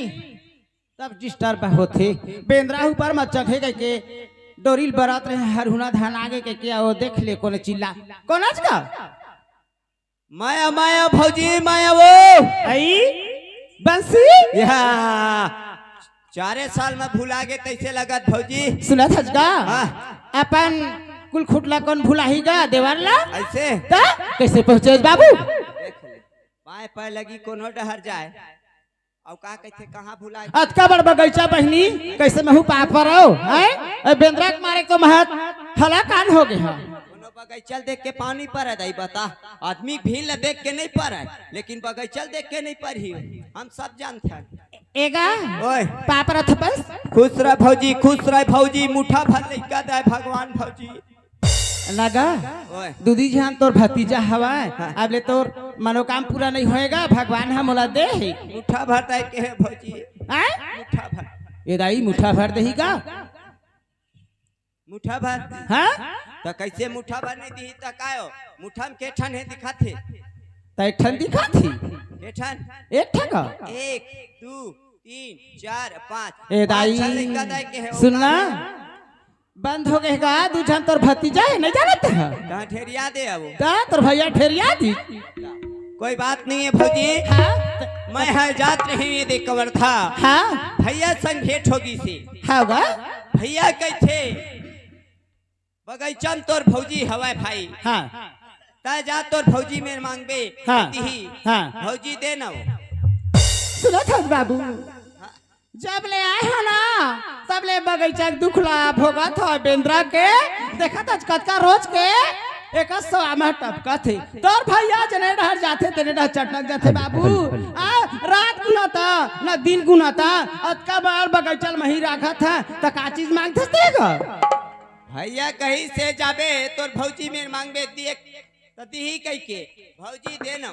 तब disturb होथे। बेंदरा ऊपर म चघे कहिके डोरी ल बरात रहे, हरहुना धान आगे कहिके, ओ देख ले कोन चिल्ला। कोनच का? माया, माया भौजी, माया वो। आई, बंसी। या, चारे साल में भुला गे तइसे लगत भौजी। सुनत हस का? हाँ। अपन कुल खुटला कोन भुलाही गा, देवर ला? अइसे? त कइसे पहुँचे बाबू? पाए पाए लगी कोनो डहर जाए। अउ का कहिथे, कहाँ भुला गे? अतका बड़ बगइचा बहिनी, कइसे महू पाए परव, हैं? ए बेंदरा के मारे तो महत हलाकान होगे हंव। कोनो बगइचा ल देख के पाँव नइ परय दाई, बता। आदमी के भीड़ ल देख के नइ परय, लेकिन बगइचा ल देख के नइ परही, हम सब जानथन। ए गा, ओए। पाँव परत हंव बस। खुश रह भौजी, खुश रह भौजी, मुठा भर लइका दे भगवान भौजी। ना गा, ओए। दूधी झन तोर भतीजा हवय, हाँ। अब ले तोर मनोकाम पूरा नइ होय गा, भगवान ह मोला दे हे। मुठा भर दे के हे भौजी। हैं? मुठा भर। ए दाई, मुठा भर देही गा? मुठा भर। हाँ? त कैसे मुठा भर नहीं दिही त कायो? मुठा में के ठन हे दिखात हे? त एक ठन दिखात हे। के ठन? एक ठन का? एक, दू, तीन, चार, पाँच। ए दाई, पाँच ठन लइका दाई के हे, सुन ना। ओकर बंद हो गए गा, दू झन तोर भतीजा हे, नहीं जानत हे? कहाँ ठेरिया दे अब? कहाँ तोर भैया ठेरिया दी? कोई बात नहीं है भौजी। हाँ? मैं हर जात रही ये देख कवर था। हाँ? भैया संग भेंट होगी से। हाँ गा? भैया कैसे? बगैचा में तोर भौजी हवय भाई। हाँ। तै जा तोर भौजी मेर मांगबे। हाँ। तिही। हाँ। भौजी दे न। सुनत हस बाबू, जब ले आए हो ना, तब ले बगैचा के दुखला भोगत हो बेंदरा के। देखत हस कतका रोज के एक सौ आमा टपकत हे। तोर भैया जने डहर जाथे, तेने डहर चटक जाथे बाबू। आ, रात गुनाता, न दिन गुनाता, अतका बार बगैचा ल मही राखत हे, त का चीज मांगथस तेगा? भैया कही से जाबे, तोर भौजी मेर मांगबे, दिए त दिही कहि के, भौजी दे न।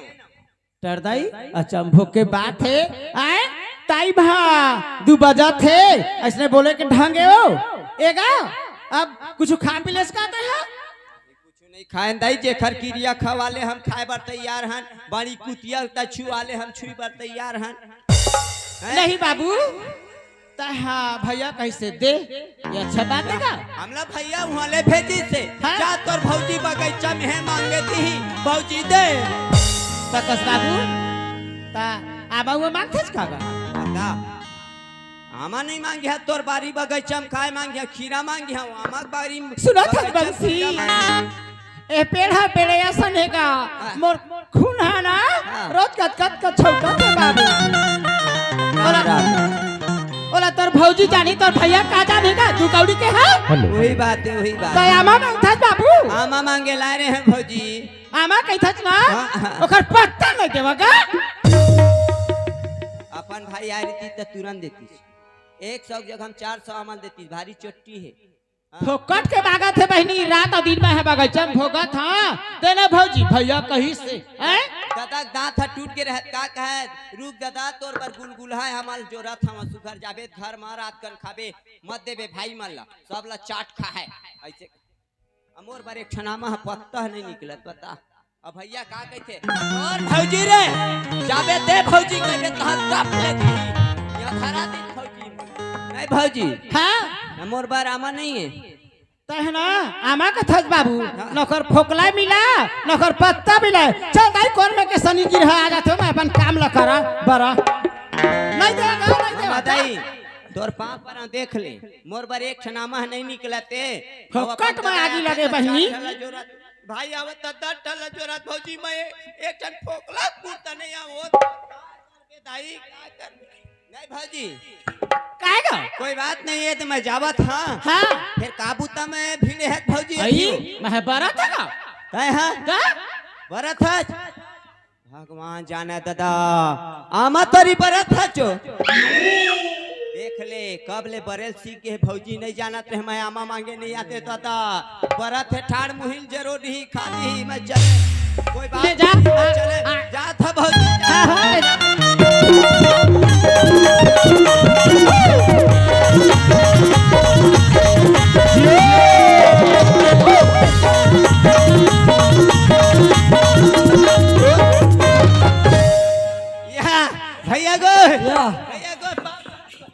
टरदाई, अचंभो के बात हे, आए? ताई भा, दू बजत हे, अइसने बोले के ढंग हे ओ। एगा, अब कुछ खा पी लेस का तैं हा? कुछ नहीं खाएन दाई, जेखर किरिया खवाले हम खाए बर तैयार हन, बाड़ी कुतिया त छुआले हम छुई बर तैयार हन। हैं? नहीं बाबू, त हाँ भैया कैसे दे, ये अच्छा बात हे का? हमला भैया उहाँ ले भेजी से, हाँ? जा तोर भौजी बगैचा में हे मांगे दिही, भौजी दे। त कस बाबू, त आमा उमा मांगथस का बा? बता। आमा नहीं मांगे हे, तोर बारी बगैचा में काय मांगे हे? खीरा मांगे हे, आमा के बारी में सुनत हस बगैचा में बंसी? खीरा मांगे हे। ए पेड़ ह पेड़े असन हे का? हाँ। मोर खून ह ना, हाँ। रोज कत कत कत छौकत हे बाबू। ओला, राम। ओला तोर भौजी जानी, तोर भैया का जानी का? दू कौड़ी के हा? हेलो। वही बात हे, वही बात। त आमा मांगथस बाबू? आमा मांगे लाए रहे हैं भौजी। आमा कहिथस ना? हाँ, हाँ। ओकर पत्ता नहीं देवा का? अपन भाई आ रही त तुरंत देतीस। एक सौ के जगह हम चार सौ आमा देतीस, भारी चोट्टी हे। हाँ। फोकट के मांगत हे बहिनी, रात अउ दिन मैं ह बगैचा में भोगत, हाँ। तेने भौजी, भैया कहिस से, हैं? ददा के दांत ह टूट गे रहत, का कहत, "रुक ददा, तोर बर गुलगुला हे, हमन जोरत हवन, सुघर जाबे घर म, रात कन खाबे, मत देबे भाई मन ला, सब ला चाट खाहे।" अइसे, अ मोर बर एक ठन आमा ह पत्ता ह नहीं निकलत, बता। अब भैया का कहिथे? और भौजी रे, जाबे ते भौजी कहिबे तहां गप ले दी। यहाँ धरा दी भौजी। नहीं भौजी। हाँ? न मोर बर आमा नहीं हे। तह ना, आमा कथस बाबू, हाँ। नकर फोकला मिला, नकर पत्ता मिला। चल दाई, कोन में के सनी गिरहा आ जाथे, मैं अपन काम ल करा, बरा। नहीं देगा, नहीं देगा। आमा दाई, तोर पाँव पर देख ले, मोर बर एक ठन आमा नहीं निकलते। फोकट में आगी लगे बहिनी। भाई आवत त दस ठन ल जोरत भौजी, मैं एक ठन फोकला कुर्ता नहीं आवत। दाई, का करबे? नहीं भौजी। काहे गा? कोई बात नहीं हे, त मैं जावत हाँ। हाँ। फिर का बुता में भीड़े हे भौजी? आई, अभी। मैं बरत हे का? काय हा? का? बरत हस? भगवान जाने ददा, आमा तोरी बरत हस जो। देख ले, कब ले बरेल सीख गे भौजी, नहीं जानत रहे मैं आमा मांगे नहीं आते ददा। बरत हे ठाड़ मुहिल जरूर ही खाली ही मैं चले। कोई बात ले जा। नहीं, चले। आ, आ। जा था भौजी। हाँ, हाँ, ले जा। या, भैया गो। या। भैया गो, पा-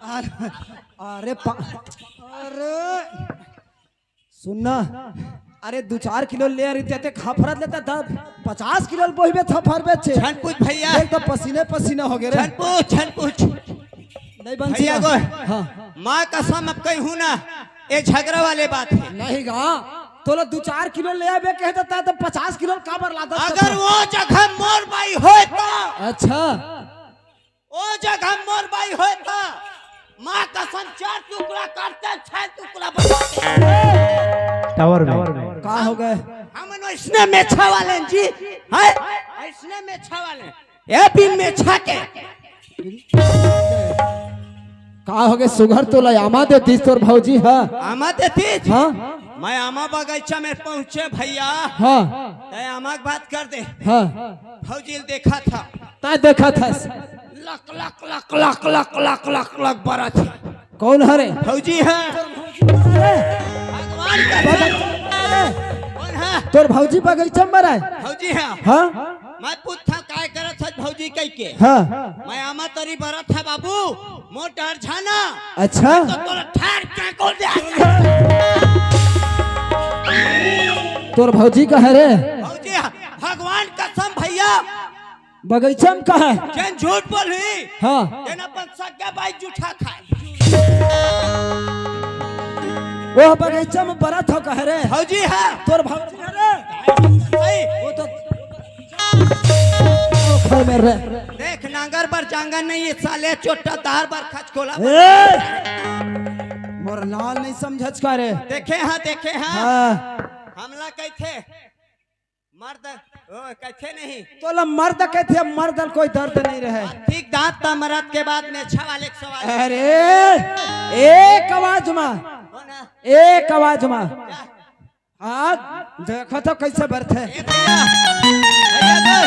अरे, अरे, पा- अरे। सुन ना, अरे, दू चार किलो ले रही ते, ते खफरत लेता था, पचास किलो बोहिबे थफर बेचे। झन पूछ भैया। देख तो पसीने पसीना हो गए रे। झन पूछ, झन पूछ। नहीं बन भैया गो, हाँ। माँ कसम अब कहीं हूँ ना, ये झगड़ा वाले बात हे। नहीं गा, तोला दू चार किलो ले आबे कहे तो, तो पचास किलो काबर लादत अगर था। वो जगह मोर बाई होय तो। अच्छा। ओ जगह मोर बाई होय त, माँ कसम चार टुकड़ा करते, छह टुकड़ा बनाते। टावर में। का हो गए? हमन इसने मेछा वाले जी, हैं? इसने मेछा वाले। ए बिन मेछा के। का हो गए सुघर तोला आमा देतीस तोर भौजी ह? आमा देतीस? हाँ। मैं आमा बगीचा में पहुँचे भैया। हाँ। तय आमा के बात कर दे। हाँ। भौजी ल देखा था। तय देखा था। लक, लक, लक, लक बरत हे। कौन हरे? भौजी हे। अरे। बगैचा में बरत हे। कौन हे? तोर भौजी बगैचा में बरत हे। भौजी हे। हाँ। मैं पूछत हँव, काय करत हस भौजी कहिके। हाँ। मैं आमा तरी बरत हँव बाबू, मोर डहर झन आ। अच्छा। तो तोला ठार के गोल दे। तोर भौजी कहाँ रे? भौजी, भगवान कसम भैया। बगैचा में कहाँ हे? जेन झूठ बोलही। हाँ। तेन अपन सग्गा बाई जूठा खाय। वो बगैचा में बरत हे कहाँ रे? भौजी हे। तोर भौजी हे रे? सही। वो तो घर में रे। देख, नांगर बर जांगर नहीं हे, साले चोट्टादार बर खचकोला। ए! मोर लाल नहीं समझत का रे? देखे हँव, देखे हँव। हाँ। हमला कहिथे, मर्द, ओ, कहिथे नहीं। तोला मर्द कहिथे, मर्द ल कोई दर्द नहीं रहे। ठीक दांत त मरत के बाद में अच्छा वाले के सवाल। अरे, एक आवाज मा। कौन हे? एक आवाज मा। क्या? हाँ, देखो तो कैसे बरथे। ए भैया, भैया दे।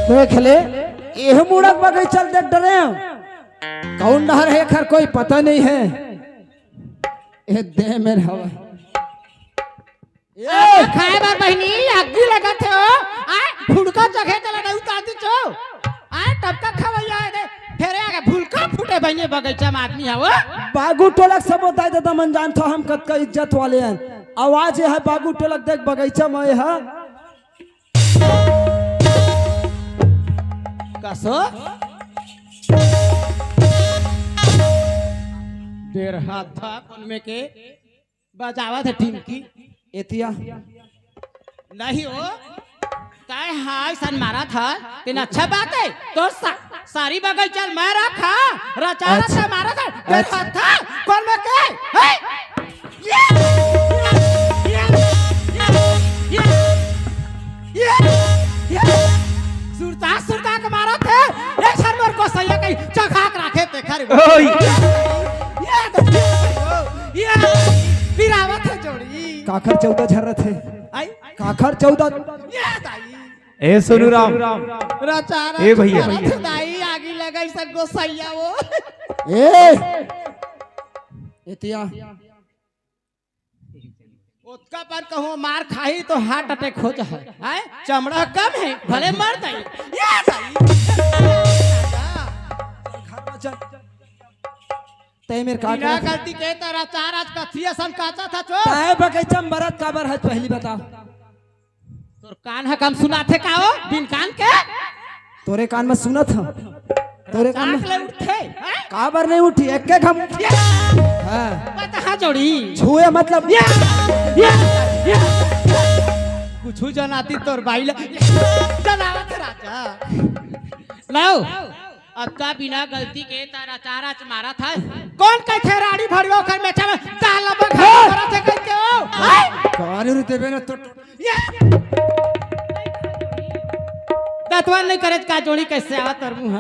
देख ले, एह मुड़क बगैचा ल देख डरे हँव। कौन डहर हे, एखर कोई पता नहीं हे। ए दे मेर हवा। ए, खाए बर बहिनी, आगी लगत हे ओ। आय, फुड़का चघे तेला नहीं उतारती छो। आय, टपका खवैया हे दे। फेर आगे फुलका फूटे बहिनी, बगैचा में आदमी हे ओ। बागू टोला के सबो दाई ददा मन जानथो हम कतका इज्जत वाले हन। आवाज ये हे बागू टोला के, देख बगैचा में ये हे। कसो? डेढ़ हाथ था कोन में के बजावत हे टिमकी। एतिया। नहीं हो, काय हाय सन मारत हे, तेन अच्छा बात हे। तो सा-, सारी बगैचा ल मैं रखा, रचा अच्छा। रचा मारत हे, अच्छा। रखा था, कोन में के? हे? ये! ये! ये! ये! सुरता, सुरता के मारत हे, एक सर मोर गोसैया कहीं चखा के राखे ते घर में। ओए! ये तो, ये! पिरावत हे जोड़ी। काखर चौदह झरत हे। आई? काखर चौदह। ये दाई। ए सोनू राम। रचा ए भैया। रचा दाई, आगी लगाई सब गोसैया वो। ए! एतिया। ओतका पर कहूँ मार खाही तो heart attack हो जाए। हैं? चमड़ा कम हे, भले मर जाए। ये दाई। घर में चल। तै मेर का बिना करत हे? गलती के तारा चार आज कथिया सन काचा था चो। तै बगैचा में बरत काबर हस पहली बता। तोर कान ह कम सुनाथे का ओ? बिन कान के? तोरे कान में सुनत ह। तोरे कान में नाक ले उठथे, हैं? काबर नहीं उठी? एक के घम। या। हाँ। पता हा जोड़ी। छुए मतलब। या, या, या। कुछु जनाती तोर बाई ला। जनावत राजा। लाओ। अतका बिना गलती के तारा चारा च मारत हस। कोन कहिथे राड़ी भरियो ओखर मेचा में दाल लब घर हाँ। करत हे कहिके ओ? हाय! कान रु देबे न तो ये! दतवन नहीं करे का जोड़ी कैसे आवत तोर मुंह?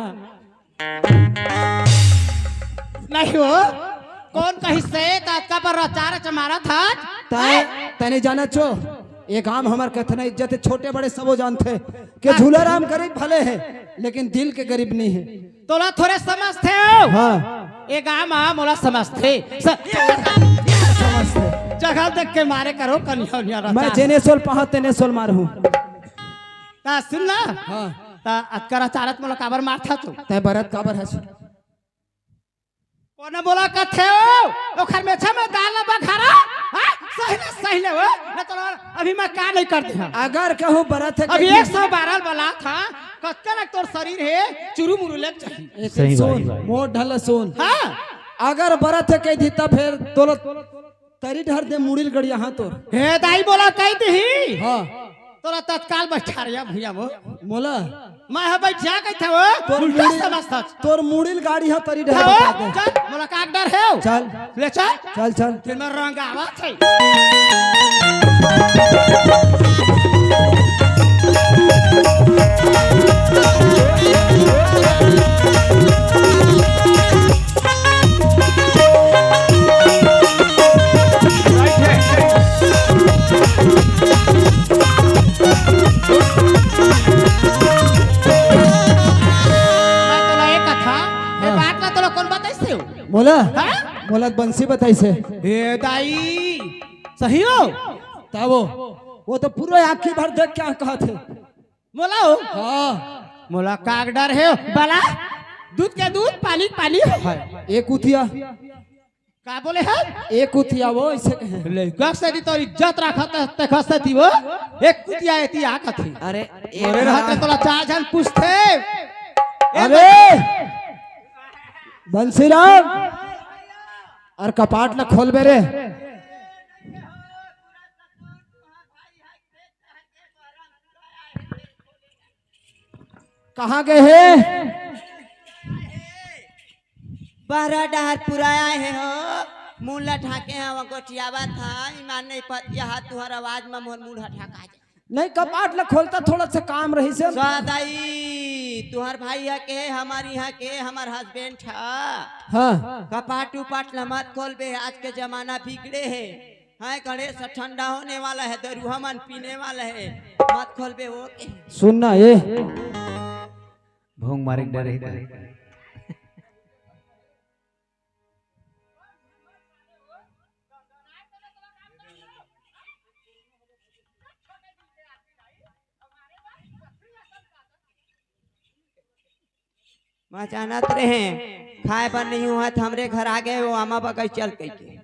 नहीं हो। कोन कहिसे त अतका पर चारा च मारत हस? तै, तै नहीं जानत छो। ये गांव हमर कतना इज्जत हे, छोटे बड़े सबो जानथे के झूला राम गरीब भले हे, लेकिन दिल के गरीब नहीं हे। तोला थोरे समझथे हो। हाँ। ये गांव म मोला समझथे। स-, समझथे। जगह देख के मारे करो, कनिया उनिया रहता। मैं जेने सोल पहा, तेने सोल मारहूँ। ता सुन ना। हाँ। ता अतका रचारत मोला काबर मारथा तू? तै बरत काबर हस? कोन बोला कथे हो? ओखर मेछा में दाल बघारा? हाँ? सही ले, सही ले हो। न तो अभी मैं का नहीं कर दिया। अगर कहूँ बरत हे अभी कहीं एक सौ बारह बला था, कतका लग तोर शरीर हे, चुरू मुरू लग जाही। ए, सही सुन, बात। मोर ढल सुन। हाँ। अगर बरत हे कह दी त फेर तोला तरी ढर दे मुड़िल गड़िया हाँ तोर। हे दाई बोला कह दी। हाँ। तोला तत्काल बैठारिया भैया वो। मोला। मैं ह बैठ जा कहिथे वो। तोर उल्टा मुड़ी, समझथस। तोर मुड़िल गाड़ी ह तरी ढाल जाओ, बता दे। चल, मोला का डर हे? चल। ले चल। चल, चल। फिर मैं रंग आवत हे। मोला बंसी बताइसे। ए दाई, सही हो? तब वो, वो तो पूरा आँखी भर देख के कहत हे। मोला हो? हाँ। मोला काग डर हे, बला? दूध के दूध, पानी के पानी। हाय, एक उतिया। का बोले हे? एक उतिया वो ऐसे कहे। लइका से दी तोर इज्जत रखत हे, ते खस्ते ती वो। एक उतिया एती आ कथी। अरे, एक मोरे रहते तोला चार झन पूछते। ए अरे! बंसीराम, अउ कपाट ला खोलबे रे। कहाँ गे हे? बहरा डहर पुराय आए हे हो, मुंह ला ढाके हवं, गोठियावत हवं, ईमान नइ परत हे, तुंहर आवाज म मोर मुंह ढाका जाय। नहीं, कपाट ला खोलता, थोड़ा सा काम रहिसे। सदाई, तुंहर भाई ह के, हमर इहाँ के, हमर husband ह। हाँ। कपाट उपाट ला मत खोलबे, आज के जमाना बिगड़े हे। हाय गणेश, ठंडा होने वाला है, दरुहा मन पीने वाला है, मत खोलबे वो के। सुन ना ये। भोंग मारे के डर हे। मैं जानत रहे, खाए बर नहीं हुआ त हमरे घर आ गे, वो आमा बगल चल कहिके।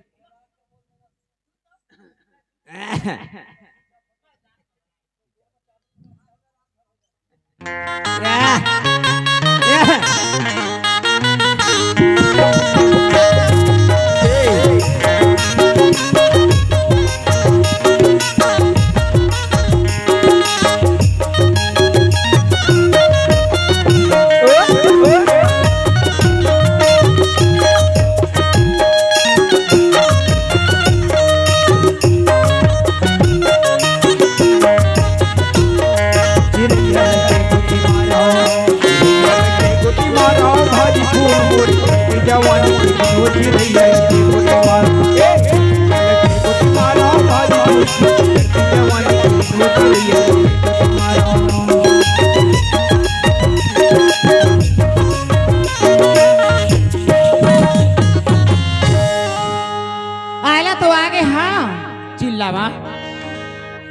आला तो आगे, हाँ, चिल्लावा।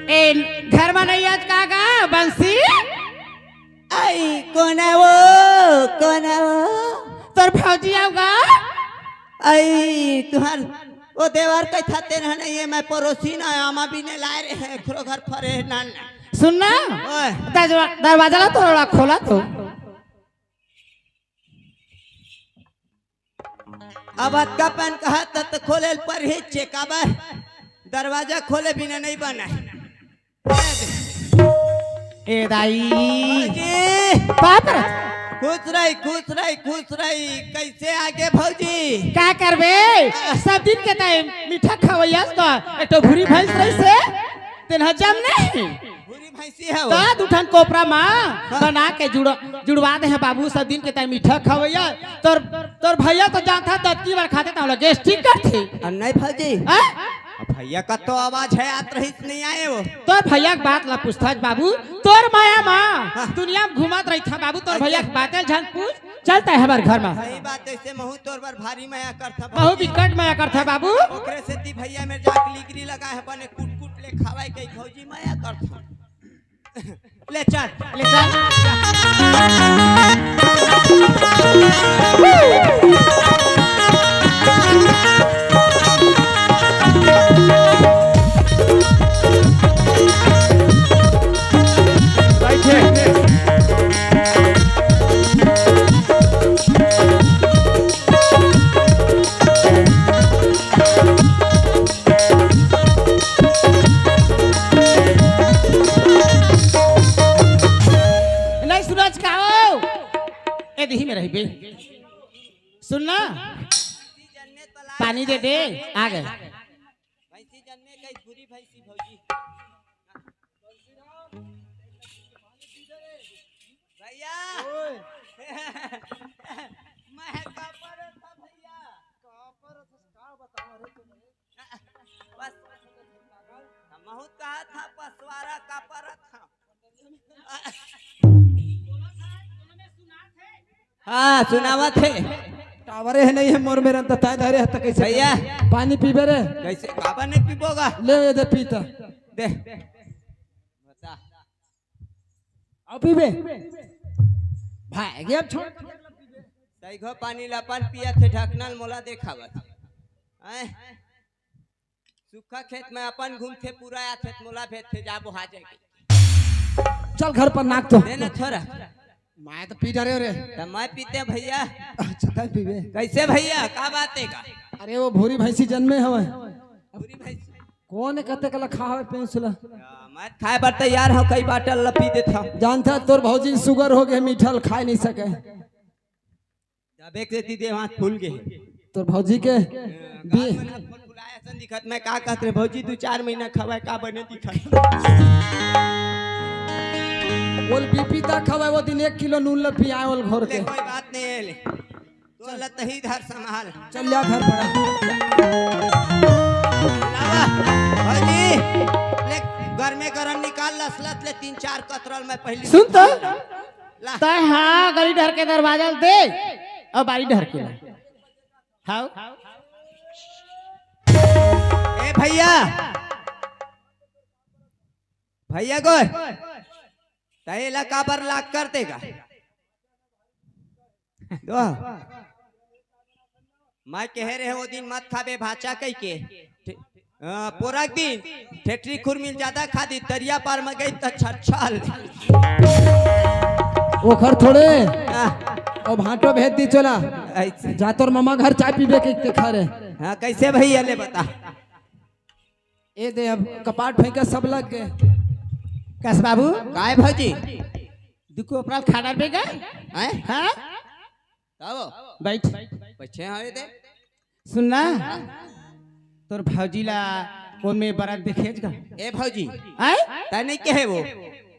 ए, घर में नहीं आज का गा, बंसी? आई, कोन हे वो, कोन हे वो? तोर भौजी आऊ गा? आई, तुंहर वो देवर कहिथे तेन ह नहीं हे, मैं पड़ोसी ना, आमा बीने लाए रहे, खरो घर फरे ना, ना। सुन ना, ओए। दरवा-, दरवाजा ला थोड़ा खोला तो। अब अतका पन कहत त खोले ल परही, चेकाबर दरवाजा खोले बिना नहीं बने। ए दाई। भौजी। बाप रे। खुश रही, खुश रही, खुश रही। कैसे आगे भौजी? का करबे? सब दिन के तैं मीठा खवैया त एक ठो भूरी भैंस रहिसे, तेन ह जम नहीं। भूरी भैंसी हे वो। त दू ठन कोपरा म हाँ। बना के जुड़-, जुड़वा दे हे बाबू, सब दिन के तैं मीठा खवैया। तोर, तोर भैया तो जानत हे, दतकी बर खाथे त ओला gastric करथे। अउ नहीं भौजी। हाँ? अब भैया कतो आवाज हे, आत रहिस नहीं आए वो। तोर भैया के बात ला पूछथस बाबू, तोर माया म हाँ। दुनिया म घूमत रहिथे बाबू, तोर भैया के बाते ल झन पूछ, चल तैं हमर घर म। सही बात, जैसे महू तोर बर भारी मया करथा महू बाबू। बिकट मया करथा बाबू। ओकरे सेती भैया मेर जाके लिगरी लगाए हे, बने कूट कूट ले खावय कहि भौजी मया करथा। ले चल, ले चल। नहीं सुनत का हो? ए दिही में रहिबे। सुन ना। पानी दे दे, आ गे। भैंसी जन्मे कई भूरी भैंसी भौजी। भैया। ओए। मैं कापर था भैया। कापर था, का बताओ रे तुम? बस। हम बहुत कहा था पसवारा कापर था। हाँ, सुनावत हे। अबरे हे नहीं हे मोर मेरन त ताय धरे हे त कैसे भैया। पानी पीबे रे? कैसे? काबर नहीं पीबोगा? ले ये दे पी त। दे। बता। अउ पीबे? भाई, ये अब छोड़। सही घो पानी ला अपन पिया थे, ढकनल मोला देखावत। हैं? सुखा खेत में अपन घूमथे, पूरा आथे, मोला भेजथे, जा बोहा जाके। चल घर पर नाक तो। दे ना थोड़ा। मैं तो पी डरे रे। त मैं पीते भैया। अच्छा, तै पीबे। कैसे भैया, का बात हे का? अरे वो भूरी भैंसी जन्मे हवे। भूरी भैंसी। कोन कते कला खावे पेंसुला? या, मैं खाए बर तैयार हूँ, कई बाटल ला पी देता हूँ। जानता तोर भौजी सुगर हो गए, मीठा ल खाए नहीं सके। जब एक देती दे हाथ फूल गए। तोर भौजी के बी- गाल में हाथ फूल फुलाए असन दिखत, मैं का कहत रे भौजी, दू चार महीना खवाए का बने दिखत। बोल बीपी ता खवाए, वो दिन एक किलो नून ल पियाए ओल घोर ले, के। कोई बात नहीं है, ले। तो लतही धर संभाल। चल जा घर पर। लावा, भौजी, ले, गरमे गरम निकाल, लसलत ले तीन चार कतरल मैं पहली तो। ला। तय हाँ, गली डर के दरवाजा ल दे, अउ बारी डर के ला। हाँ। ए भैया, भैया गोय, तय ला काबर लाग कर देगा? दो। मैं कहे रहे वो दिन मत खाबे भाचा कह के। ठे-, अ, पोरक दिन ठेठरी खुरमी ल ज्यादा खा दी, तरिया पार में गई त छछल। ओखर थोड़े। आ। अब भांटो भेज दी चला। ऐसे। जा तोर मामा घर चाय पीबे के, के खा रे। हाँ, कैसे भैया ले बता। ए दे अब कपाट फेंके सब लग गए। कस बाबू? काय भौजी? दुको अपना खाना पे गए? हैं? हाँ? तब? बैठ। पछे आवे दे। सुन ना, तोर भौजी ला कोन में बरात देखेज गा? ए भौजी, हैं? तै नहीं कहे वो?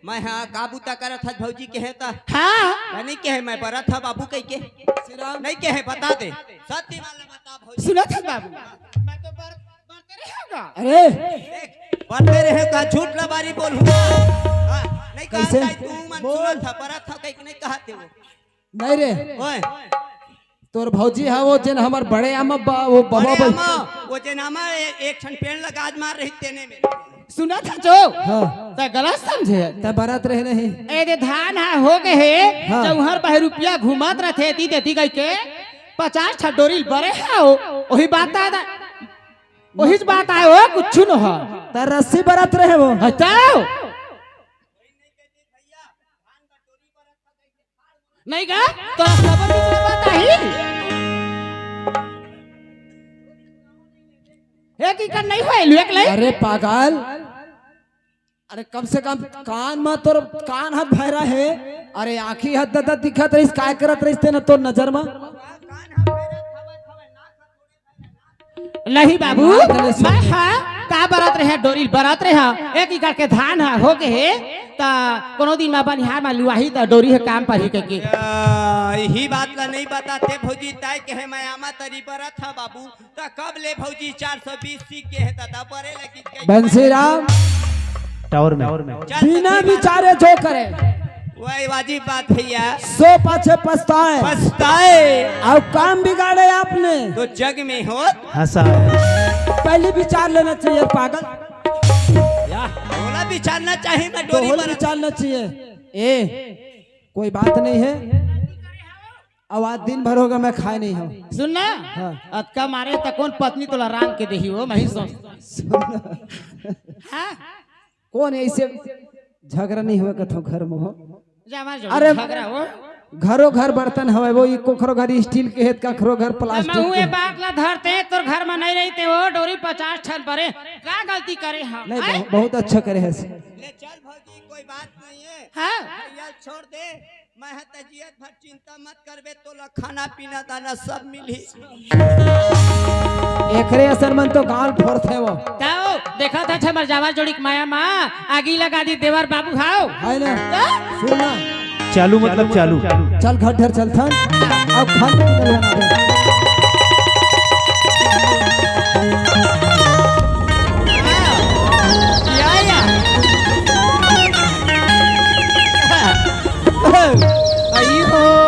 मैं हाँ का बूता करत हस भौजी कहे त? हाँ। तै नहीं कहे मैं बरत हा बाबू कह के? श्रीराम। नहीं कहे, बता दे। सत्य वाला बता भौजी। सुनत हस बाबू? मैं तो बर-, बरते रहे होगा। अरे। देख, बरते रहे का झूठ लबारी बोलूँ। हाँ, नहीं कहा कैसे? तू मन बोल। सुनत हा, बरत हा कह के नहीं कहा थे वो। नहीं रे। ओए। तोर भौजी हा वो जेन हमर बड़े आमा बा-, वो बाबा बड़े बा- आमा, वो जेन आमा ए-, एक ठन पेड़ लगा आज मार रही तेने में। सुनत हा जो? हाँ। तै गलत समझे। तै बरत रहे नहीं। ए दे धान हा हो गए हे, हाँ। चौहर बहे रुपया घूमत रथे, दी देती गई के, पचास ठा डोरी बरे हा हो, वही बात आय दा, वही बात आय हो, कुछ न हो। तै रस्सी बरत रहे वो। हटाओ। नहीं गा, तो सब दिन में बात आई। एक इकर नहीं होए, लुएक ले। अरे पागल, अरे कम से कम कान में तोर कान हाथ भैरा है। अरे आँखी हाथ ददा दिखत रहिस, काय करत रहिस ते ना तोर नजर में। नहीं बाबू, बात नहीं सुन। मैं हाँ का बरत रहे, डोरी बरत रहे, एक एकड़ के धान ह हो गे हे, त कोनो दिन म बनिहार म लुआही त डोरी ह काम परही कहिके। आ, यही बात ला नहीं बताते भौजी, ताय के हे मैं आमा तरी बरत ह बाबू, त कब ले भौजी चार सौ बीस सीख के हे त, त बरे लगी कही। बंसीराम, टावर में। चल, बिना सच्ची बात। विचारे जो करे। वही वाजिब बात भैया। सो पाछे पछताए। पछताए। और काम बिगाड़े आपने। तो जग में होत। हंसा। पहले विचार लेना चाहिए पागल। या, बोला विचारना चाहिए, मैं डोरी तोहल पर। विचारना चाहिए। ए, कोई बात नहीं है। अब आज दिन भर होगा मैं खाए नहीं हूँ। सुन ना, हाँ। अतका मारे त कौन पत्नी तोला रांध के देही हो, मैं ही सोच। सुन ना। हाँ। कौन ऐसे झगड़ा नहीं हुआ कथो घर में हो? जा मार जो अरे झगड़ा हो। घरो घर बर्तन हवे, वो ई कोखरो घर स्टील के हे, कखरो घर प्लास्टिक महू के। ए बात ला धरते, तोर घर में नहीं रहिते हो, डोरी पचास ठन बरे, का गलती करे हम? नहीं, हैं? बहु-, बहुत अच्छा करे है। ले चल भौजी, कोई बात नहीं है। हाँ। भैया छोड़ दे, मैं ह त जियत भर चिंता मत करबे, तोला खाना पीना दाना सब मिलही। एकरे असन मन तो गाल फोड़थे वो। ताओ, देखा था छमर जावा जोड़ी के माया मा, आगी लगा दी देवर बाबू हाओ। है ना? का? सुन ना। चालू मतलब चालू। चल घर ढेर चलथन। अब खान पीना बना दे। या, या। आई हो।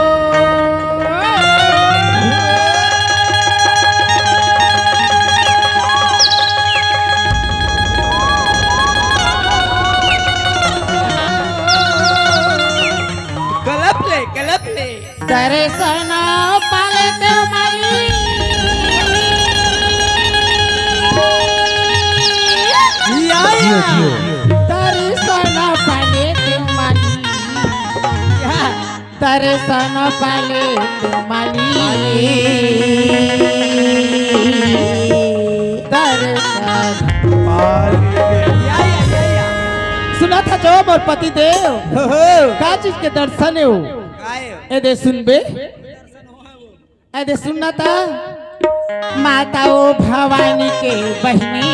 दर्शन पाले तें माली। या, या। दर्शन पाले तें माली। या। दर्शन पाले तें माली। दर्शन पाले तें। या, या, या, या। सुनत हस जो मोर पति देव। हो, हो। का चीज के दर्शन हे वो? काय? ए दे सुनबे। ए दे सुन ना ता। माता ओ भवानी के बहिनी,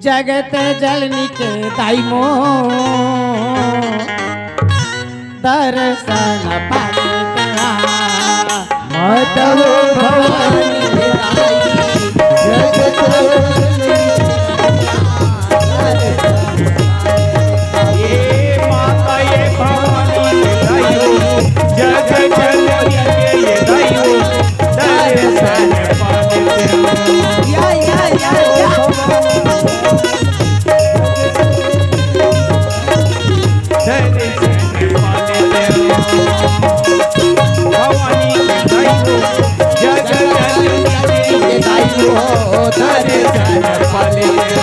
जगत जननी के दाई मोर, दर्शन पाले तें। माता ओ भवानी के दाई, जगत जननी के दाई। ए माता, ए भवानी के दाई हो, जग जननी के ये दाई हो, दर्शन पाले तें। या, या, या, या। दर्शन पाले तें। भवानी के दाई हो, जग जननी के दाई हो, दर्शन पाले तें।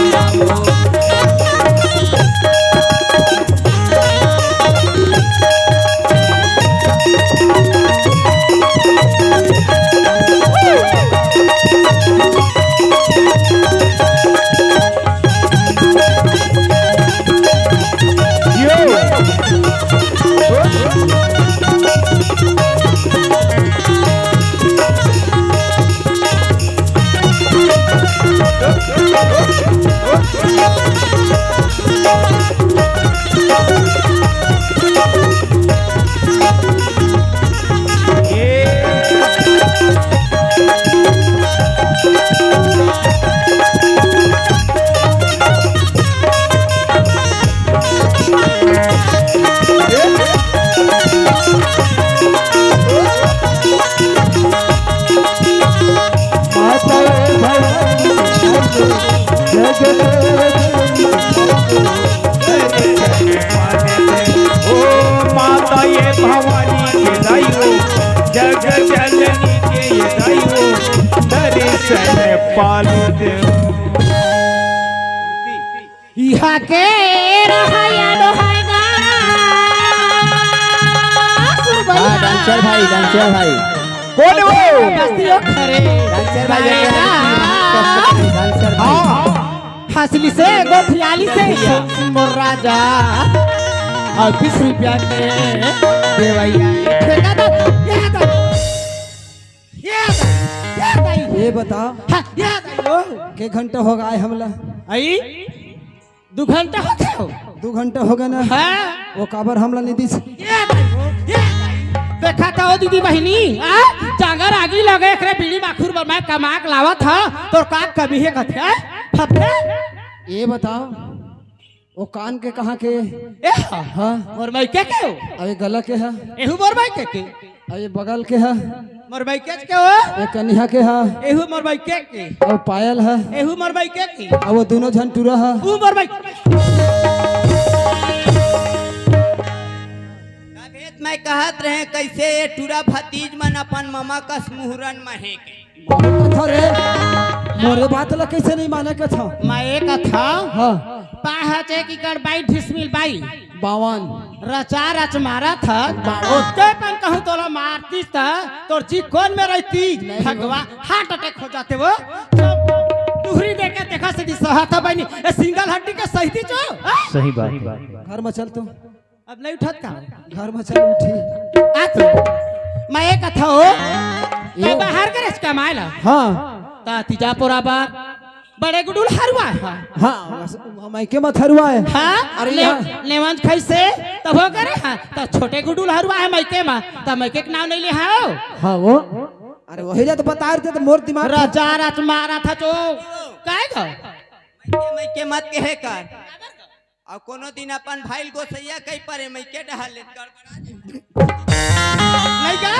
ओ माता ए भवानी के दाई हो, जग जननी के ये दाई हो, दर्शन पाले तें। इहाँ के रहइया डोहइया। हाँ, डांसर भाई, डांसर भाई। कौन वो? बस्तियों खरे। डांसर भाई, डांसर भाई। हाँ। हंसली से, गोठियाली से, भैया। मोर राजा। और बीस रुपया के देवैया। ठेका दो, ये दो। ये दो, ये दो। ये बता। हाँ, ये दो। के घंटा होगे आए हमला? आई? दू घंटा होगे हो? दू घंटा होगे ना? हाँ। वो काबर हमला नहीं दिस? ये दई हो, ये दई। देखा था वो दीदी बहिनी, आ? जांगर आगी लगे, एकरे बीड़ी माखुर बर मैं कमा के लावत हंव, तोर का कमी हे कथे, आ? फफे? ये बताओ, वो कान के कहाँ के? ए, हाँ। मोर मायके के हो? अबे गला के हा? एहू मोर मायके के। अबे बगल के हा? मोर मायके के हो? ये कनिहा के हा? एहू मोर मायके के। अउ पायल हा? एहू मोर मायके के। अउ वो दूनों झन टूरा हा? ऊ मोर मायके। तभे त मैं कहत रहें, कइसे ये टूरा भतीज मन अपन ममा कस मुहरन म हे के। कथा रे, मोरे बात ला कइसे नहीं माने कथा? मैं एक कथा। हाँ। पाँच एक एकड़ बाई डिसमिल बाई। बावन। रचा रच मारत हस। बावन। ओतके पन कहूँ तोला मारतिस त तोर जी कोन में रहतिस? नहीं। भगवा, हार्ट अटैक हो जाते वो। दुहरी देके देखा से दिसहत हे बहिनी, ए सिंगल हड्डी के सही दिस हो? सही बात है। घर में चल तू। अब नहीं उठत का? घर में चल उठी। आ तो, मैं एक कथा हो, ये। तैं बाहर करे कमाए ला। हाँ। त तीजा पोरा बा, बड़े गुडुल हरुआ है। हाँ, बस, मायके मत हरुआ है। हाँ? अरे ने-, यहाँ। नेवंज खाइसे, तब हो करे, हाँ? त छोटे गुडुल हरुआ है मायके मा, त मायके के नाम नहीं ले, हाँ? हाँ, वो। अरे वही ले तो बता रहे थे, तो मोर दिमाग रचा रच मारत हस जो, काय गा? मायके, मायके मत कहे कर। अउ कोनो दिन अपन भाई ल गोसैया कहि परे, मायके डहर ले गड़बड़ा जाही। नहीं गा,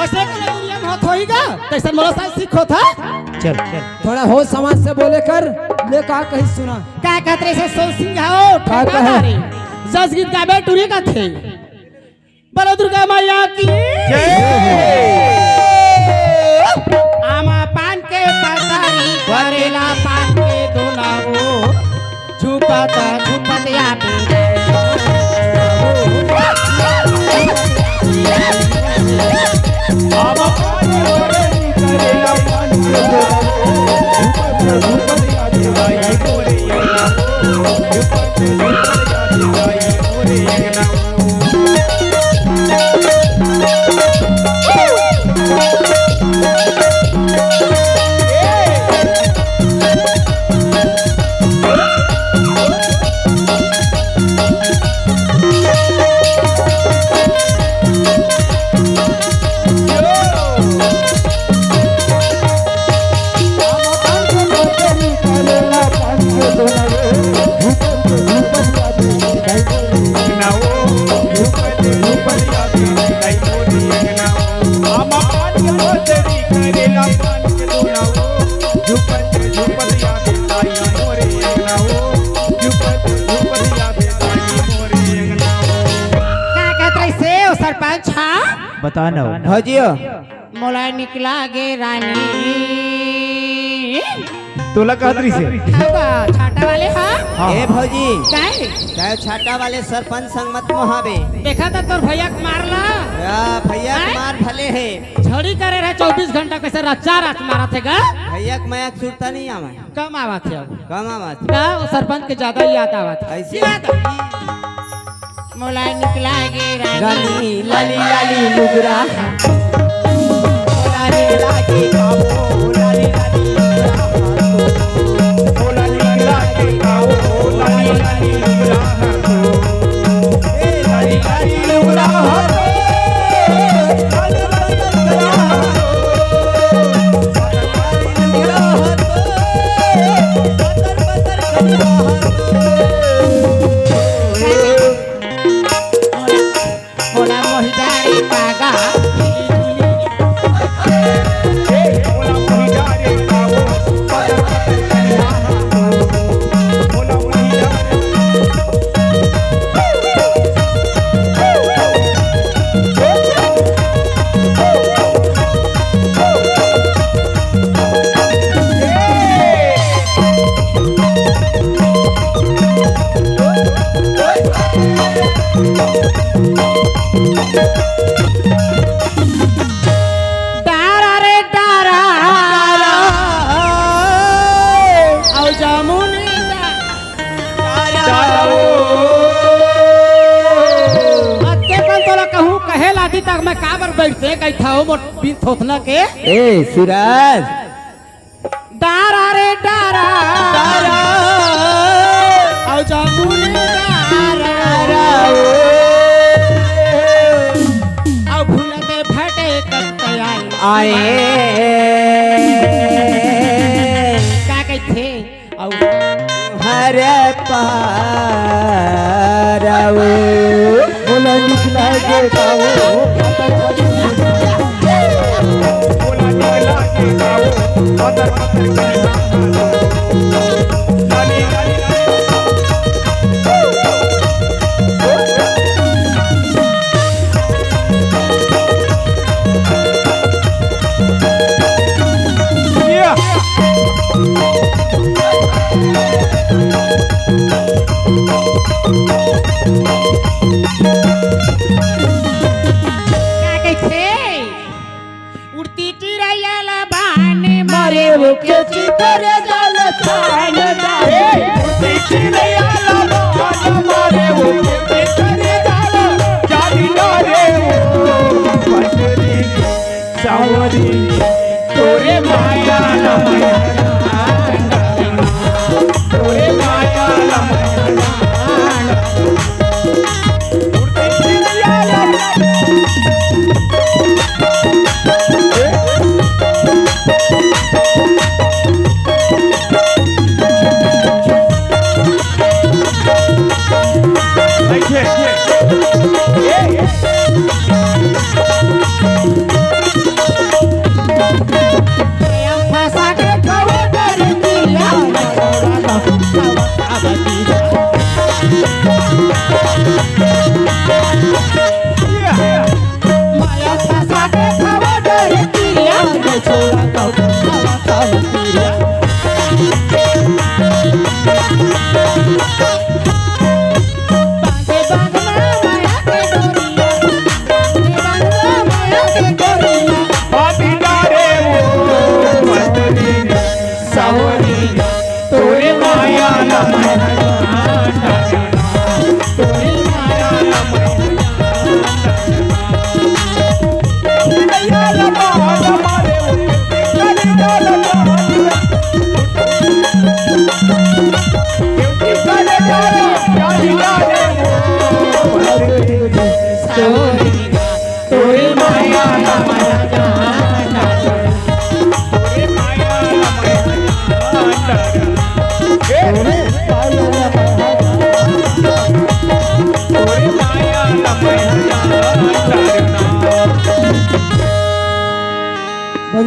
अइसे कोनो दुनिया में होत होही गा, तइसन मोला साथ सीख होत हे। चल, चल। थोड़ा होश समाज से बोले कर, ले का कही सुना। का कहत रहे से सोच सिंह हो, का ठेका कहे? मारे। जस गीत गाबे टूरी कथे। बोलो दुर्गा मैया की। जय। आमा पान के पतरी, करेला पान के दोना वो, झुपत झुपत या पे। का कहत रहिस हे ओ सरपंच हा? बता ना। भौजियो। मोला निकला गे रानी। तोला कहत रहिस हे? अब छाटा वाले हा? हाँ। ए भौजी। काय? काय छाटा वाले सरपंच संग मत मोहाबे। देखा था तोर भैया के मार ला। या भैया के काय? मार भले हे। झड़ी करे रहे चौबीस घंटा, कैसे रात चार रात मारा थे गा? भैया के मया के सुरता नहीं आवे। कम आवत हे अब। कम आवत हे। का ओ सरपंच के ज्यादा याद आवत हे। ऐसे। याद। मोला निकला गे रानी। रानी, लाली, लाली लुगरा। मोला निकला गे काबो, लाली, लाली लुगरा। मोला निकला गे काबो, लाली, लाली लुगरा। ए, लाली, लाली लुगरा। डारा रे डारा। डारा। अउ जामुनी डारा। डारा। अत्ते कन तोला कहूँ कहे लादी तक मैं काबर बैठते कही था मोर बिन थोथना के। ए, सूरज। डारा रे डारा। डारा। अउ जामुनी डारा। डारा। अउ फूल में फटे कत्ते आए। आए। का कहिथे? अउ हर पारव। बोला निकला के गाओ। बोला निकला के गाओ। पतर पतर के गाओ। लाली, लाली, लाली। का कहिथे? उड़ती चिरैया ला बाने मारे, वो के चिकर जाल थान डारे। उड़ती चिरैया ला बाने मारे, वो के चिकर जाल जाली डारे। वो बसरी सावरी तोरे माया ला माया, तोरे माया ला माया।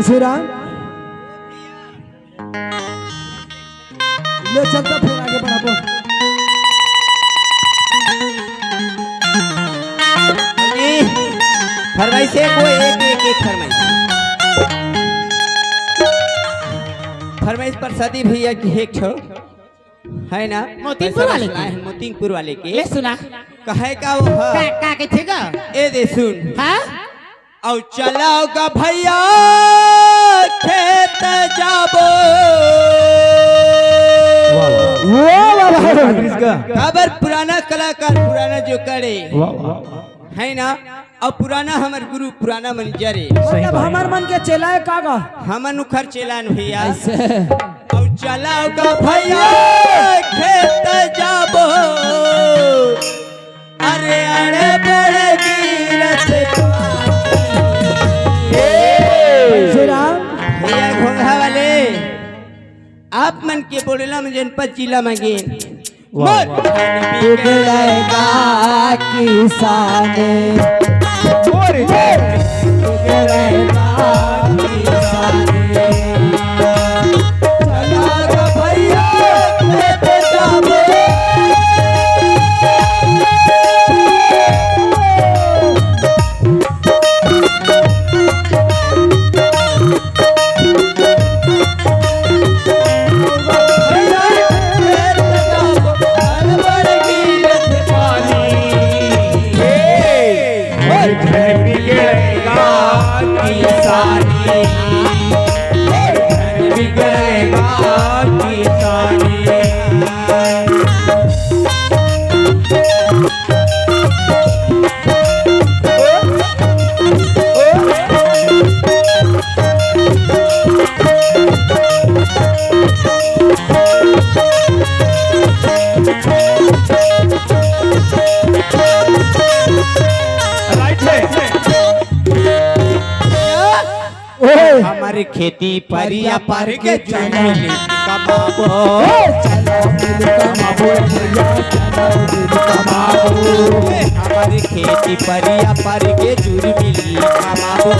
तेरा ले चलता, फिर आगे बढ़ाबो। जी, फरमाइश एक, वो एक, एक, एक फरमाइश। फरमाइश प्रसादी भैया की एक ठो, है ना? मोतीपुर वाले की। मोतीपुर वाले के। ले सुना। कहे का वो है? का, का कथे गा? ए दे सुन। हाँ? अउ चलाओ गा भैया खेत जाबो। वाह, वाह। वाह, वाह, वाह। काबर पुराना कलाकार, पुराना जो करे। वाह, वाह। है ना? अउ पुराना हमर गुरु, पुराना मन जरे। सही मतलब बात। हमर मन के चेला है का गा? हमन उखर चेला न भैया। ऐसे। अउ चलाओ गा भैया खेत जाबो। अरे अड़े बड़े गिरत पानी। हे। श्री राम। भैया घोंघा वाले, आप मन के बोलला में जनपद जिला में गे। वाह, मोर वाह। बिगड़ेगा किसानी। मोर बिगड़ेगा किसानी। चला रे भैया, खेत जाबो। राइट है। ओए। हमर खेती परिया पर के चुरमिली कमाबो। चलो मिल कमाबो भैया, चलो मिल कमाबो। हमर खेती परिया पर के चुरमिली कमाबो।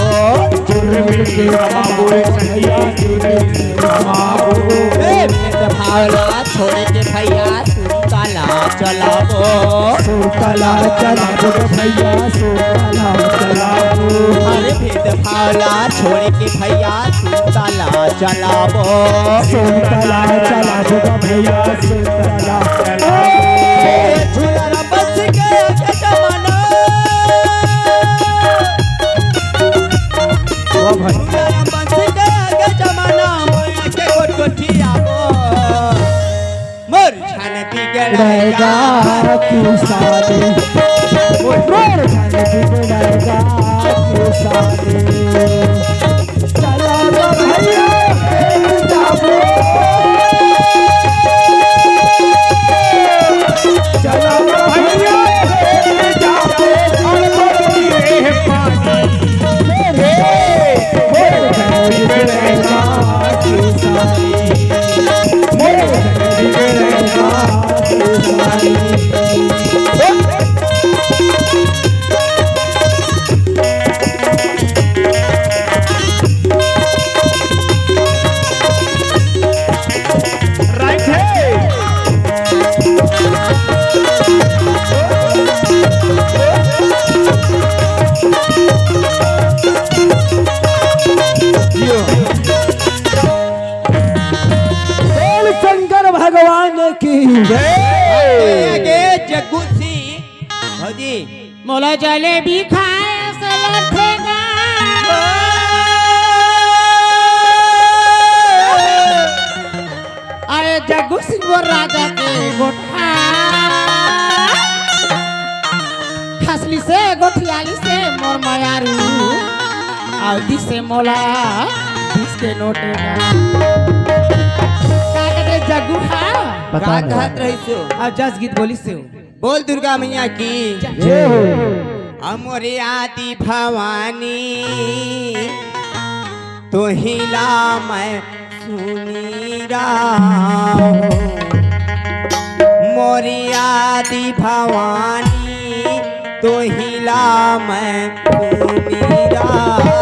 चुरमिली कमाबो भैया, चुरमिली कमाबो। ए, भेद भावला छोड़ के भैया, सुतला चलाबो। सुतला चलाबो भैया, सुतला चलाबो। अरे भेद भावला छोड़ के भैया, सुतला चलाबो। सुतला चलाबो भैया, सुतला चलाबो। ए, झूलर बस के आगे जमाना। वाह भाई। झूलर बस के आगे जमाना, मोया के गोठियाबो। मोर झन बिगड़ेगा किसानी, मोर झन बिगड़ेगा किसानी। चला रे भैया, खेत जाबो। चला रे भैया, खेत जाबो। अरे मोर रे पानी। बोल शंकर भगवान की जय। आगे जग्गू सिंह भौजी। मोला जलेबी खाए से लथे गा। अरे जग्गू सिंह वो राजा के गोठा। खसली से गोठियाली से मोर मयारू। आउदी से मोला बीस के नोट गा। का कहते जग्गू हा? पता का नहीं। कहत रहिस हो? आ जस गीत बोलिस हो। बोल दुर्गा मैया की। जय हो। अ मोरे आदि भवानी, तोहिला मैं सुमिरा हो। मोरे आदि भवानी, तोहिला मैं सुमिरा हो।